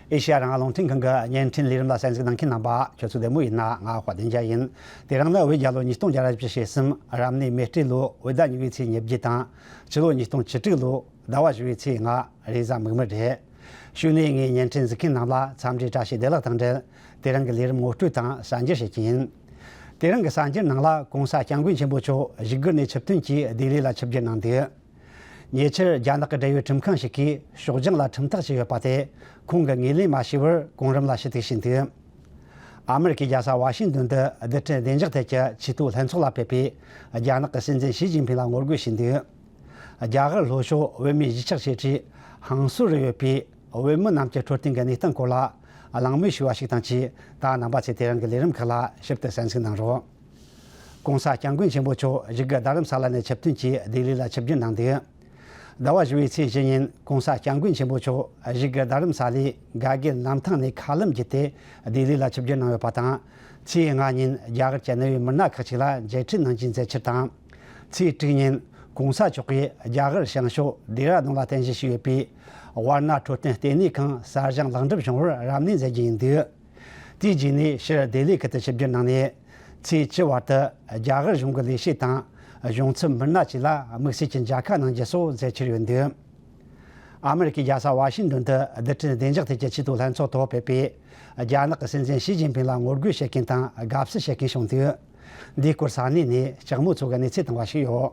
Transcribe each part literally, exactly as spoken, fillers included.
ཨེ་ཤ་ཡ་རང་དབང་རླུང་འཕྲིན་ཁང་གི་བརྙན་འཕྲིན་ལས་རིམ་ལ་གསན་གཟིགས་གནང་མཁན་རྣམ་པ་ཁྱོད་ཚོ་བདེ་མོ་ཡིན་ན། ང་དཔལ་ལྡན་རྒྱལ་ཡིན། དེ་རིང་ནི་བོད་རྒྱལ་ལོ་ཉིས་སྟོང་བརྒྱ་ར་བཞི་བཅུ་ཞེ་གསུམ། རབ་གནས་མེ་སྤྲེལ་ལོ་བོད་ཟླ་གཉིས་པའི་ཚེས་ཉེར་བརྒྱད་དང་། སྤྱི་ལོ་ཉིས་སྟོང་བཅུ་དྲུག་ལོ་ཟླ་བ་བཞི་བའི་ཚེས་ལྔ། རེས་གཟའ་མིག་དམར་རེད། གཞུག་ནས་ངས་བརྙན་འཕྲིན་གཟིགས་མཁན་རྣམས་ལ་འཚམས་འདྲི་བཀྲ་ཤིས་བདེ་ལེགས་དང་འབྲེལ། དེ་རིང་གི་ལས་རིམ་ངོ་སྤྲོད་དང་གསར་འགྱུར་བྱེད་ཀྱི་ཡིན། དེ་རིང་གི་གསར་འགྱུར་ནང་ལ་༸གོང་ས་༸སྐྱབས་མགོན་ཆེན་པོ་མཆོག་བཞུགས་སྒར་ནས་ཆིབས་ཐོན་གྱིས་ལྡི་ལི་ལ་ཆིབས་བསྒྱུར་གནང་འདུག་ཉེ་ཆར་རྒྱ་ནག་གི་འབྲེལ་ཡོད་ཁྲིམས་ཁང་ཞིག་གིས་ཕྱོགས་སྦྱང་ལ་ཁྲིམས་ཐག་བཅད་ཡོད་པ་དེ་ཁོང་གིས་ངོས་ལེན་མ་བྱས་པར་གོང་རིམ་ལ་ཞུ་གཏུག་བྱས་འདུག་ཨ་མི་རི་ཀའི་རྒྱལ་ས་ཝ་ཤིང་ཏོན་དུ་རྡུལ་ཕྲན་བདེ་འཇགས་ཐད་ཀྱི་ཆེས་མཐོའི་ལྷན་ཚོགས་ལ་ཕེབས་པའི་རྒྱ་ནག་གི་སྲིད་འཛིན་ཞི་ཅིན་ཕིང་ལ་ངོ་རྒོལ་བྱས་འདུག་རྒྱ་གར་ལྷོ་ཕྱོགས་བོད་མིའི་གཞིས་ཆགས་ཆེ་གྲས་ཧང་སུར་རུ་ཡོད་པའི་བོད་མི་རྣམས་ཀྱི་འཕྲོད་བསྟེན་གྱི་གནས་སྟངས་སྐོར་ལ་གླེང་མོལ་ཞུས་པ་ཞིག་དང་བཅས། ད་རྣམ་པ་ཚོས་དེ་རིང་གི་ལས་རིམ་ཁག་ལ་ཞིབ་ཏུ་གསན་གཟིགས་གནང་རོགས། ༸གོང་ས་༸སྐྱབས་མགོན་ཆེན་པོ་མཆོག་བཞུགས་སྒར་རྡ་རམ་ས་ལ་ནས་ཆིབས་ཐོན་གྱིས་ལྡི་ལི་ལ་ཆིབས་བསྒྱུར་གནང་འདུག་ཟླ་བ་བཞི་བའི་ཚེས་བཞི་ཉིན་༸གོང་ས་༸སྐྱབས་མགོན་ཆེན་པོ་མཆོག་བཞུགས་སྒར་རྡ་རམ་ས་ལའི་ག་གེ་གནམ་ཐང་ནས་མཁའ་ལམ་བརྒྱུད་དེ་ལྡི་ལི་ལ་ཆིབས་བསྒྱུར་གནང་ཡོད་པ་དང་། ཚེས་ལྔ་ཉིན་རྒྱ་གར་གྱི་གནད་ཡོད་མི་སྣ་ཁག་ཅིག་ལ་མཇལ་འཕྲད་གནང་རྒྱུའི་མཛད་འཆར་དང་། ཚེས་དྲུག་ཉིན་༸གོང་ས་མཆོག་གིས་རྒྱ་གར་བྱང་ཕྱོགས་ལྡེ་ར་ལྡུན་ལ་རྟེན་གཞི་བྱས་ཡོད་པའི་ཝར་ན་འཕྲོད་བསྟེན་ལྟེ་གནས་ཁང་གསར་བཞེངས་ལེགས་འགྲུབ་བྱུང་བར་རབ་གནས་མཛད་རྒྱུ་ཡིན་འདུག་དེའི་རྗེས་ནས་ཕྱིར་ལྡི་ལི་ཁུལ་དུ་ཆིབས་བསྒྱུར་གནང་ནས། ཚེས་བཅུ་བར་དུ་རྒྱ་གར་གཞུང་གི་ལས་བྱེད་དང་གཞུང་ཚབ་མི་སྣ་བཅས་ལ་དམིགས་བསལ་གྱི་མཇལ་ཁ་གནང་རྒྱུ་སོགས་མཛད་འཆར་ཡོད་འདུག་ཨ་མི་རི་ཀའི་རྒྱལ་ས་ཝ་ཤིང་ཏོན་དུ་རྡུལ་ཕྲན་བདེ་འཇགས་ཐད་ཀྱི་ཆེས་མཐོའི་ལྷན་ཚོགས་ཐོག་ཕེབས་པའི་རྒྱ་ནག་གི་སྲིད་འཛིན་ཞི་ཅིན་ཕིང་ལ་ངོ་རྒོལ་བྱེད་མཁན་དང་དགའ་བསུ་བྱེད་མཁན་བྱུང་འདུག་འདིའི་སྐོར་ས་གནས་ནས་ལྕགས་མོ་མཚོ་གིས་གནས་ཚུལ་བཏང་བ་ཞིག་ཡོད།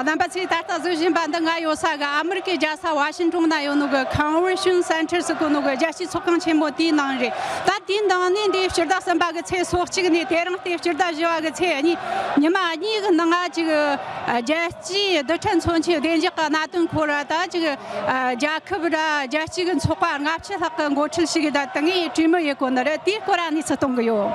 རྣམ་པ་ཚོས་ད་ལྟ་གཟིགས་བཞིན་པ་འདི་ང་ཡོད་ས་གི་ཨ་མི་རི་ཀའི་རྒྱལ་ས་ཝ་ཤིང་ཏོན་ན་ཡོད་ནོ་གི་Convention Center ཟེར་གོ་ནོ་གི་རྒྱལ་སྤྱིའི་ཚོགས་ཁང་ཆེན་མོ་དེའི་ནང་རེད། ད་དེའི་ནང་ནས་འདི་སྤྱི་ཟླ་གསུམ་པ་གི་ཚེས་སོ་གཅིག་ནས་དེ་རིང་སྟེ་སྤྱི་ཟླ་བཞི་བ་གི་ཚེས་གཉིས། ཉི་མ་གཉིས་གི་ནང་ང་ཅིག་རྒྱལ་སྤྱིའི་རྡུལ་ཕྲན་མཚོན་ཆའི་བདེ་འཇགས་ཀྱི་གནད་དོན་སྐོར་ད་ཅིག་རྒྱལ་ཁབ་ར་རྒྱལ་སྤྱི་གི་ཚོགས་པ་ལྔ་བཅུ་ལྷག་གི་འགོ་ཁྲིད་ཞིག་གིས་ད་ལྟ་ངས་གྲོས་མོལ་ཡེད་གོ་ནི་རེད། དེའི་སྐོར་ཨ་ནི་ཚོ་གཏོང་གི་ཡོད།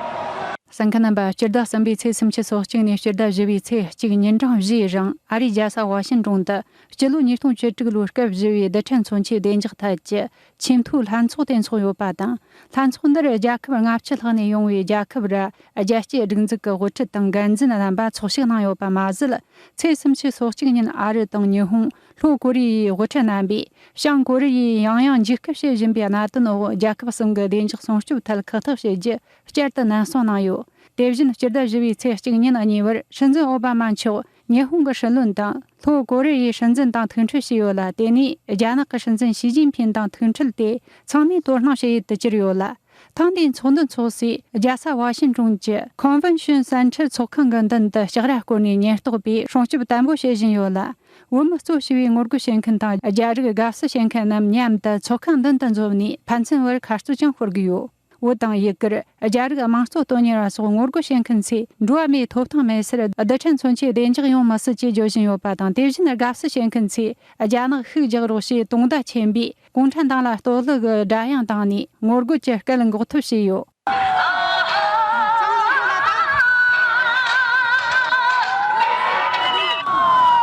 གསན་མཁན་རྣམ་པ། སྤྱི་ཟླ་གསུམ་པའི་ཚེས་སུམ་ཅུ་སོ་གཅིག་ནས་སྤྱི་ཟླ་བཞི་བའི་ཚེས་གཅིག་ཉིན་གྲངས་བཞིའི་རིང་ཨ་རིའི་རྒྱལ་ས་ཝ་ཤིང་ཏོན་དུ་སྤྱི་ལོ་ཉིས་སྟོང་བཅུ་དྲུག་ལོའི་སྐབས་བཞི་བའི་རྡུལ་ཕྲན་མཚོན་ཆའི་བདེ་འཇགས་ཐད་ཀྱི་ཆེས་མཐོའི་ལྷན་ཚོགས་དེ་འཚོགས་ཡོད་པ་དང་། ལྷན་ཚོགས་འདིར་རྒྱལ་ཁབ་ལྔ་བཅུ་ལྷག་ནས་ཡོང་བའི་རྒྱལ་ཁབ་ར་རྒྱལ་སྤྱིའི་སྒྲིག་འཛུགས་ཀྱི་དབུ་ཁྲིད་དང་འགན་འཛིན་རྣམ་པ་ཚོགས་ཞུགས་གནང་ཡོད་པ་མ་ཟད། ཚེས་སུམ་ཅུ་སོ་གཅིག་ཉིན་ཨ་རི་དང་ཉི་ཧོང་། ལྷོ་ཀོ་རི་ཡའི་དབུ་ཁྲིད་རྣམ་པས་བྱང་ཀོ་རི་ཡས་ཡང་ཡང་འཇིགས་སྐུལ་བྱེད་བཞིན་པའི་གནད་དོན་འོག་རྒྱལ་ཁབ་གསུམ་གྱི་བདེ་འཇགས་སྲུང་སྐྱོབ་ཐད་ཁག་ཐེག་བྱེད་རྒྱུ་བསྐྱར་དུ་ནན་གསུངས་གནང་ཡོད། དེ་བཞིན་སྤྱི་ཟླ་བཞི་བའི་ཚེས་གཅིག་ཉིན་གཉིས་པར་སྲིད་འཛིན་ཨོ་བྷ་མ་མཆོག་ཉི་ཧོང་གི་སྲིད་བློན་དང་ལྷོ་ཀོ་རི་ཡའི་སྲིད་འཛིན་དང་ཐུག་འཕྲད་བྱས་ཡོད་ལ། དེ་ནས་རྒྱ་ནག་གི་སྲིད་འཛིན་ཞི་ཅིན་ཕིན་དང་ཐུག་འཕྲད་དེ་ཚང་མས་དོ་སྣང་བྱེད་ཡུལ་དུ་གྱུར་ཡོད་ལ། ཐེངས་འདིའི་ཚོགས་འདུ་འཚོགས་སའི་རྒྱལ་ས་ཝ་ཤིང་ཏོན་གྱི་Convention Center ཚོགས་ཁང་གི་མདུན་དུ་ལྕགས་ར་བསྐོར་ནས་ཉེན་རྟོག་པས་སྲུང་སྐྱོབ་བརྟན་པོ་བྱེད་བཞིན་ཡོད་ལ། བོད་མི་གཙོ་བྱས་པའི་ངོ་རྒོལ་བྱེད་མཁན་དང་རྒྱ་རིགས་དགའ་བསུ་བྱེད་མཁན་རྣམས་མཉམ་དུ་ཚོགས་ཁང་མདུན་དུ་འཛོམས་ནས་ཕན་ཚུན་བར་དཀར་གཙོད་ཀྱང་ཕུལ་གྱི་ཡོད། བོད་དང་ཡུ་གུར། རྒྱ་རིགས་དམངས་གཙོ་དོན་གཉེར་བ་སོགས་ངོ་རྒོལ་བྱེད་མཁན་ཚོས་འགྲོ་བ་མིའི་ཐོབ་ཐང་མེད་སར་རྡུལ་ཕྲན་མཚོན་ཆའི་བདེ་འཇགས་ཡོང་མི་སྲིད་ཅེས་བརྗོད་བཞིན་ཡོད་པ་དང་། དེ་བཞིན་དགའ་བསུ་བྱེད་མཁན་ཚོས་རྒྱ་ནག་ཤུགས་རྒྱག་རོགས་ཞེས་དུང་བརྡ་ཆེན་པོས་གུང་ཁྲན་ཏང་ལ་བསྟོད་གླུ་གི་སྒྲ་དབྱངས་བཏང་ནས་ངོ་རྒོལ་གྱི་སྐད་འགོག་ཐབས་བྱས་ཡོད།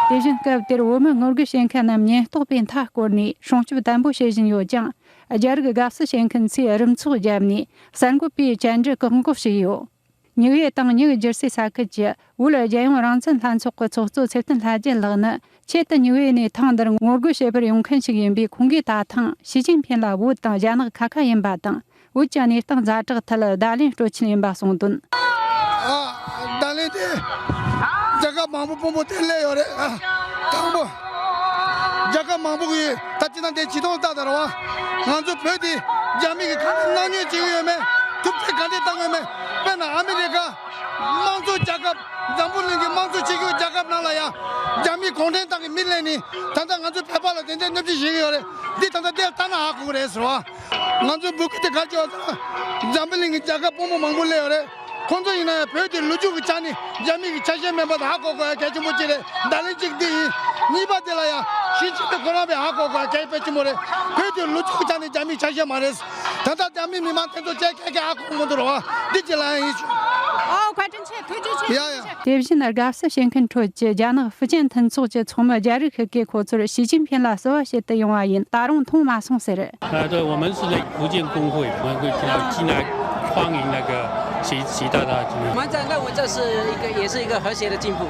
དེ་བཞིན་སྐབས་དེར་བོད་མི་ངོ་རྒོལ་བྱེད་མཁན་རྣམས་ཉེན་རྟོག་པའི་མཐའ་བསྐོར་ནས་སྲུང་སྐྱོབ་བརྟན་པོ་བྱེད་བཞིན་ཡོད་ཀྱང་། རྒྱ་རིགས་དགའ་བསུ་བྱེད་མཁན་ཚོས་རུམ་ཚོགས་བརྒྱབ་ནས་གསར་འགོད་པའི་བཅར་འདྲི་བཀག་འགོག་བྱས་ཡོད། ཉིའུ་ཡེ་དང་ཉིའུ་ཇར་སི་ས་ཁུལ་གྱི་བོད་རྒྱལ་ཡོངས་རང་བཙན་ལྷན་ཚོགས་ཀྱི་ཚོགས་གཙོ་ཚེ་བརྟན་ལྷ་རྒྱལ་ལགས་ནི་ཆེད་དུ་ཉིའུ་ཡེ་ནས་ཐེངས་འདིར་ངོ་རྒོལ་བྱེད་པར་ཡོང་མཁན་ཞིག་ཡིན་པས། ཁོང་གིས་ད་ཐེངས་ཞི་ཅིན་ཕིན་ལ་བོད་དང་རྒྱ་ནག་ཁ་ཁ་ཡིན་པ་དང་། བོད་ཀྱི་གནས་སྟངས་ཛ་དྲག་ཐད་བརྡ་ལན་སྤྲོད་མཁན་ཡིན་པ་གསུངས་དོན། ཨ། བརྡ་ལན་དེ་རྒྱལ་ཁབ་མང་པོ་དཔོན་པོ་དེ་སླེབས་ཡོད་རེད། ཨ། དང་པོ། རྒྱལ་ཁབ་མང་པོ་གིས་ད་ཅི་ན་དེ་ཇུས་གཏོགས་ལྟ་དར་བ། ང་ཚོ་བོད་དེ་རྒྱ་མི་གིས་ག་འདྲ་མནར་གཅོད་བྱེད་ཀྱི་ཡོད་མེད། ཐུབ་ཚོད་ག་འདྲ་བཏང་གི་ཡོད་མེད། དཔེར་ན་ཨ་མི་རི་ཀ་དམངས་གཙོ་རྒྱལ་ཁབ། འཛམ་བུ་གླིང་གི་དམངས་གཙོ་ཆེ་ཤོས་རྒྱལ་ཁབ་ནང་ལ་ཡང་རྒྱ་མི་གུང་ཁྲན་ཏང་གི་མི་སླེབས་ནས་ད་ལྟ་ང་ཚོ་བོད་པ་ལ་དེ་འདྲའི་གནོད་སྐྱེལ་བྱེད་ཀྱི་ཡོད་རེད། འདི་ད་ལྟ་དེ་ལྟ་ན་ཧ་གོ་གི་རེད་ཟེར་བ། ང་ཚོ་འབོད་སྐུལ་དེ་ག་རེ་བྱས་པ་ཟེར་ན། འཛམ་བུ་གླིང་གི་རྒྱལ་ཁབ་དཔོན་པོ་མང་པོ་སླེབས་ཡོད་རེད། ཁོང་ཚོ་ཡིན་ན་ཡང་བོད་དེ་ལོ་རྒྱུས་ཀྱི་ཆ་ནས་རྒྱ་མི་གི་ཆ་ཤས་མིན་པ་དེ་ཧ་གོ་དགོས་ཡ་གལ་ཆེན་པོ་གཅིག་རེད། བརྡ་ལན་གཅིག་འདི་ཡིན། གཉིས་པ་དེ་ལ་ཡང་ཞི་ཅིན་ཕིང་ཁོ་རང་པས་ཧ་གོ་དགོས་ཡ་གལ་དཔེ་ཆེན་པོ་རེད། བོད་དེ་ལོ་རྒྱུས་ཀྱི་ཆ་ནས་རྒྱ་མིའི་ཆ་ཤས་མ་རེད། ད་ལྟ་རྒྱ་མི་མི་མང་དེ་ཚོ་བྱས་ཁ་ཁ་ཧ་གོ་མི་འདུག་རོ། འདི་གཅིག་ལ་ཡང་ཡིན་ཞུ། ཨོ། བཀའ་དྲིན་ཆེ། ཐུགས་རྗེ་ཆེ། ཡ་ཡ། དེ་བཞིན་དགའ་བསུ་བྱེད་མཁན་ཁྲོད་ཀྱི་རྒྱ་ནག་ཧྥུ་ཅན་མཐུན་ཚོགས་ཀྱི་ཚོགས་མི་རྒྱ་རིགས་ཤིག་གིས་ཁོ་ཚོར་ཞི་ཅིན་ཕིན་ལ་བསུ་བ་བྱེད་དུ་ཡོང་བ་ཡིན། ད་རུང་མཐོང་མ་སོང་ཟེར། 呃，对，我们是那个福建工会，我们会听到济南欢迎那个习习大大今天。我们在认为这是一个，也是一个和谐的进步，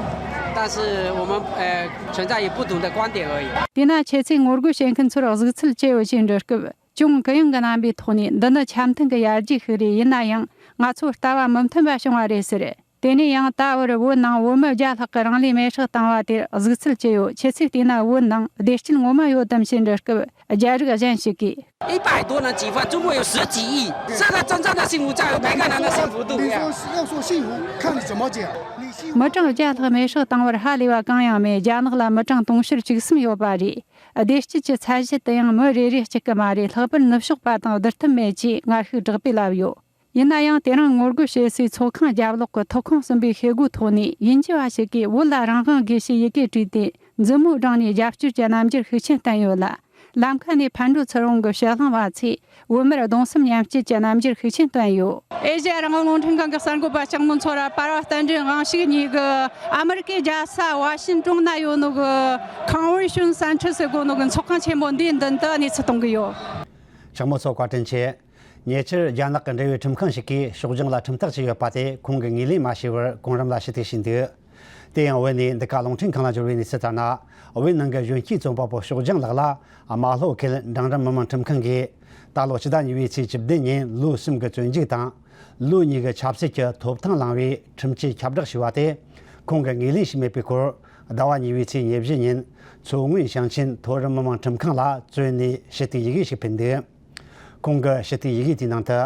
但是我们呃存在有不同的观点而已。 དེས་ན་ཁྱེད་ཚོས་ངོ་རྒོལ་བྱེད་མཁན་ཚོར་གཟིགས་ཚུལ་ཅི་ཡོད་ཅེས་འདྲི་སྐབས། ཅུང་གུ་ཡངས་ཀྱི་རྣམ་པའི་ཐོག་ནས། འདི་ནི་འཆམ་མཐུན་གྱི་ཡར་རྒྱས་ཤིག་རེད། ཡིན་ན་ཡང་ང་ཚོར་ལྟ་བ་མི་མཐུན་པ་བྱུང་བ་རེད་ཟེར། དེ་ནས་ཡང་ད་བར་བོད་ནང་བོད་མི་བརྒྱ་ལྷག་གིས་རང་ལུས་མེར་སྲེག་བཏང་བ་དེར་གཟིགས་ཚུལ་ཅི་ཡོད། ཁྱེད་ཚོས་བལྟས་ན་བོད་ནང་བདེ་སྐྱིད་ངོ་མ་ཡོད་དམ་ཞེས་འདྲི་སྐབས། རྒྱ་རིགས་གཞན་ཞིག་གིས། 一百多人几万，中国有十几亿，现在真正的幸福在于每个人的幸福度呀。你说要说幸福，看你怎么讲。你幸福 མི་གྲངས་བརྒྱ་ལྷག་མེར་སྲེག་བཏང་བར་ཧ་ལས་པ་གང་ཡང་མེད། རྒྱ་ནག་ལ་མི་གྲངས་དུང་ཕྱུར་བཅུ་གསུམ་ཡོད་པ་རེད། བདེ་སྐྱིད་ཀྱི་ཚད་གཞི་དུ་ཡང་མི་རེ་རེ་གཅིག་གི་མ་རེད། ལྷག་པར་ནུབ་ཕྱོགས་པ་དང་བསྡུར་ཐབས་མེད་ཅེས་ངར་ཤུགས་བསྒྲགས་པས་ལབ་ཡོད། ཡིན་ན་ཡང་དེ་རིང་ངོ་རྒོལ་བྱེད་སའི་ཚོགས་ཁང་རྒྱབ་ལོགས་ཀྱི་ཐོག་ཁང་གསུམ་པའི་ཤེལ་སྒོའི་ཐོག་ནས་དབྱིན་ཇི་བ་ཞིག་གིས་བོད་ལ་རང་དབང་དགོས་ཞེས་ཡི་གེ་བྲིས་ཏེ་མཛུབ་མོའི་སྒྲེང་ནས་རྒྱབ་སྐྱོར་གྱི་རྣམ་འགྱུར་ཤུགས་ཆེན་བསྟན་ཡོད་ལ། ལམ་ཁ་ནས་ཕར་འགྲོ་ཚུར་འོང་གི་ཕྱི་གླིང་བ་ཚོས་བོད་མིར་གདུང་སེམས་མཉམ་སྐྱེད་ཀྱི་རྣམ་འགྱུར་ཤུགས་ཆེན་བསྟན་ཡོད། ཨེ་ཤེ་ཡ་རང་དབང་རླུང་འཕྲིན་ཁང་གི་གསར་འགོད་པ་ལྕགས་མོ་མཚོ་ར་པར་བ་བསྟན་འཛིན་དབང་ཕྱུག་གཉིས་ཀྱིས་ཨ་མི་རི་ཀའི་རྒྱལ་ས་ཝ་ཤིན་ཀྲུང་ན་ཡོད་ནོ་གི་Convention Center ཟེར་གོ་ནོ་གི་ཚོགས་ཁང་ཆེན་མོ་འདིའི་མདུན་དུ་གནས་ཚུལ་གཏོང་གི་ཡོད། ལྕགས་མོ་མཚོ་བཀའ་དྲིན་ཆེ། ཉེ་ཆར་རྒྱ་ནག་གི་འབྲེལ་ཡོད་ཁྲིམས་ཁང་ཞིག་གིས་ཤོག་སྦྱང་ལ་ཁྲིམས་ཐག་བཅད་ཡོད་པ་དེ་ཁོང་གིས་ངོས་ལེན་མ་བྱས་པར་གོང་རིམ་ལ་ཞུ་གཏུག་བྱས་འདུག་དེ་ཡང་བོད་ནས་འདི་ག་རླུང་འཕྲིན་ཁང་ལ་འབྱོར་བའི་གནས་ཚུལ་ལྟར་ན། བོད་ནང་གི་གཞོན་སྐྱེས་རྩོམ་པ་པོ་ཤོག་སྦྱང་ལགས་ལ་རྨ་ལྷོ་ཁུལ་འབྲིང་རིམ་མི་དམངས་ཁྲིམས་ཁང་གིས་ད་ལོ་ཕྱི་ཟླ་གཉིས་པའི་ཚེས་བཅུ་བདུན་ཉིན་ལོ་གསུམ་གྱི་བཙོན་འཇུག་དང་། ལོ་གཉིས་ཀྱི་ཆབ་སྲིད་ཀྱི་ཐོབ་ཐང་བླངས་པའི་ཁྲིམས་ཆད་ཁྱབ་བསྒྲགས་ཞུས་པ་དེ་ཁོང་གིས་ངོས་ལེན་བྱས་མེད་པའི་སྐོར། ཟླ་བ་གཉིས་པའི་ཚེས་ཉེར་བཞི་ཉིན་མཚོ་སྔོན་ཞིང་ཆེན་མཐོ་རིམ་མི་དམངས་ཁྲིམས་ཁང་ལ་བཙོན་ནས་ཞུ་གཏུག་ཡི་གེ་ཞིག་ཕུལ་འདུག་ཁོང་གི་ཞུ་གཏུག་ཡི་གེ་དེའི་ནང་དུ།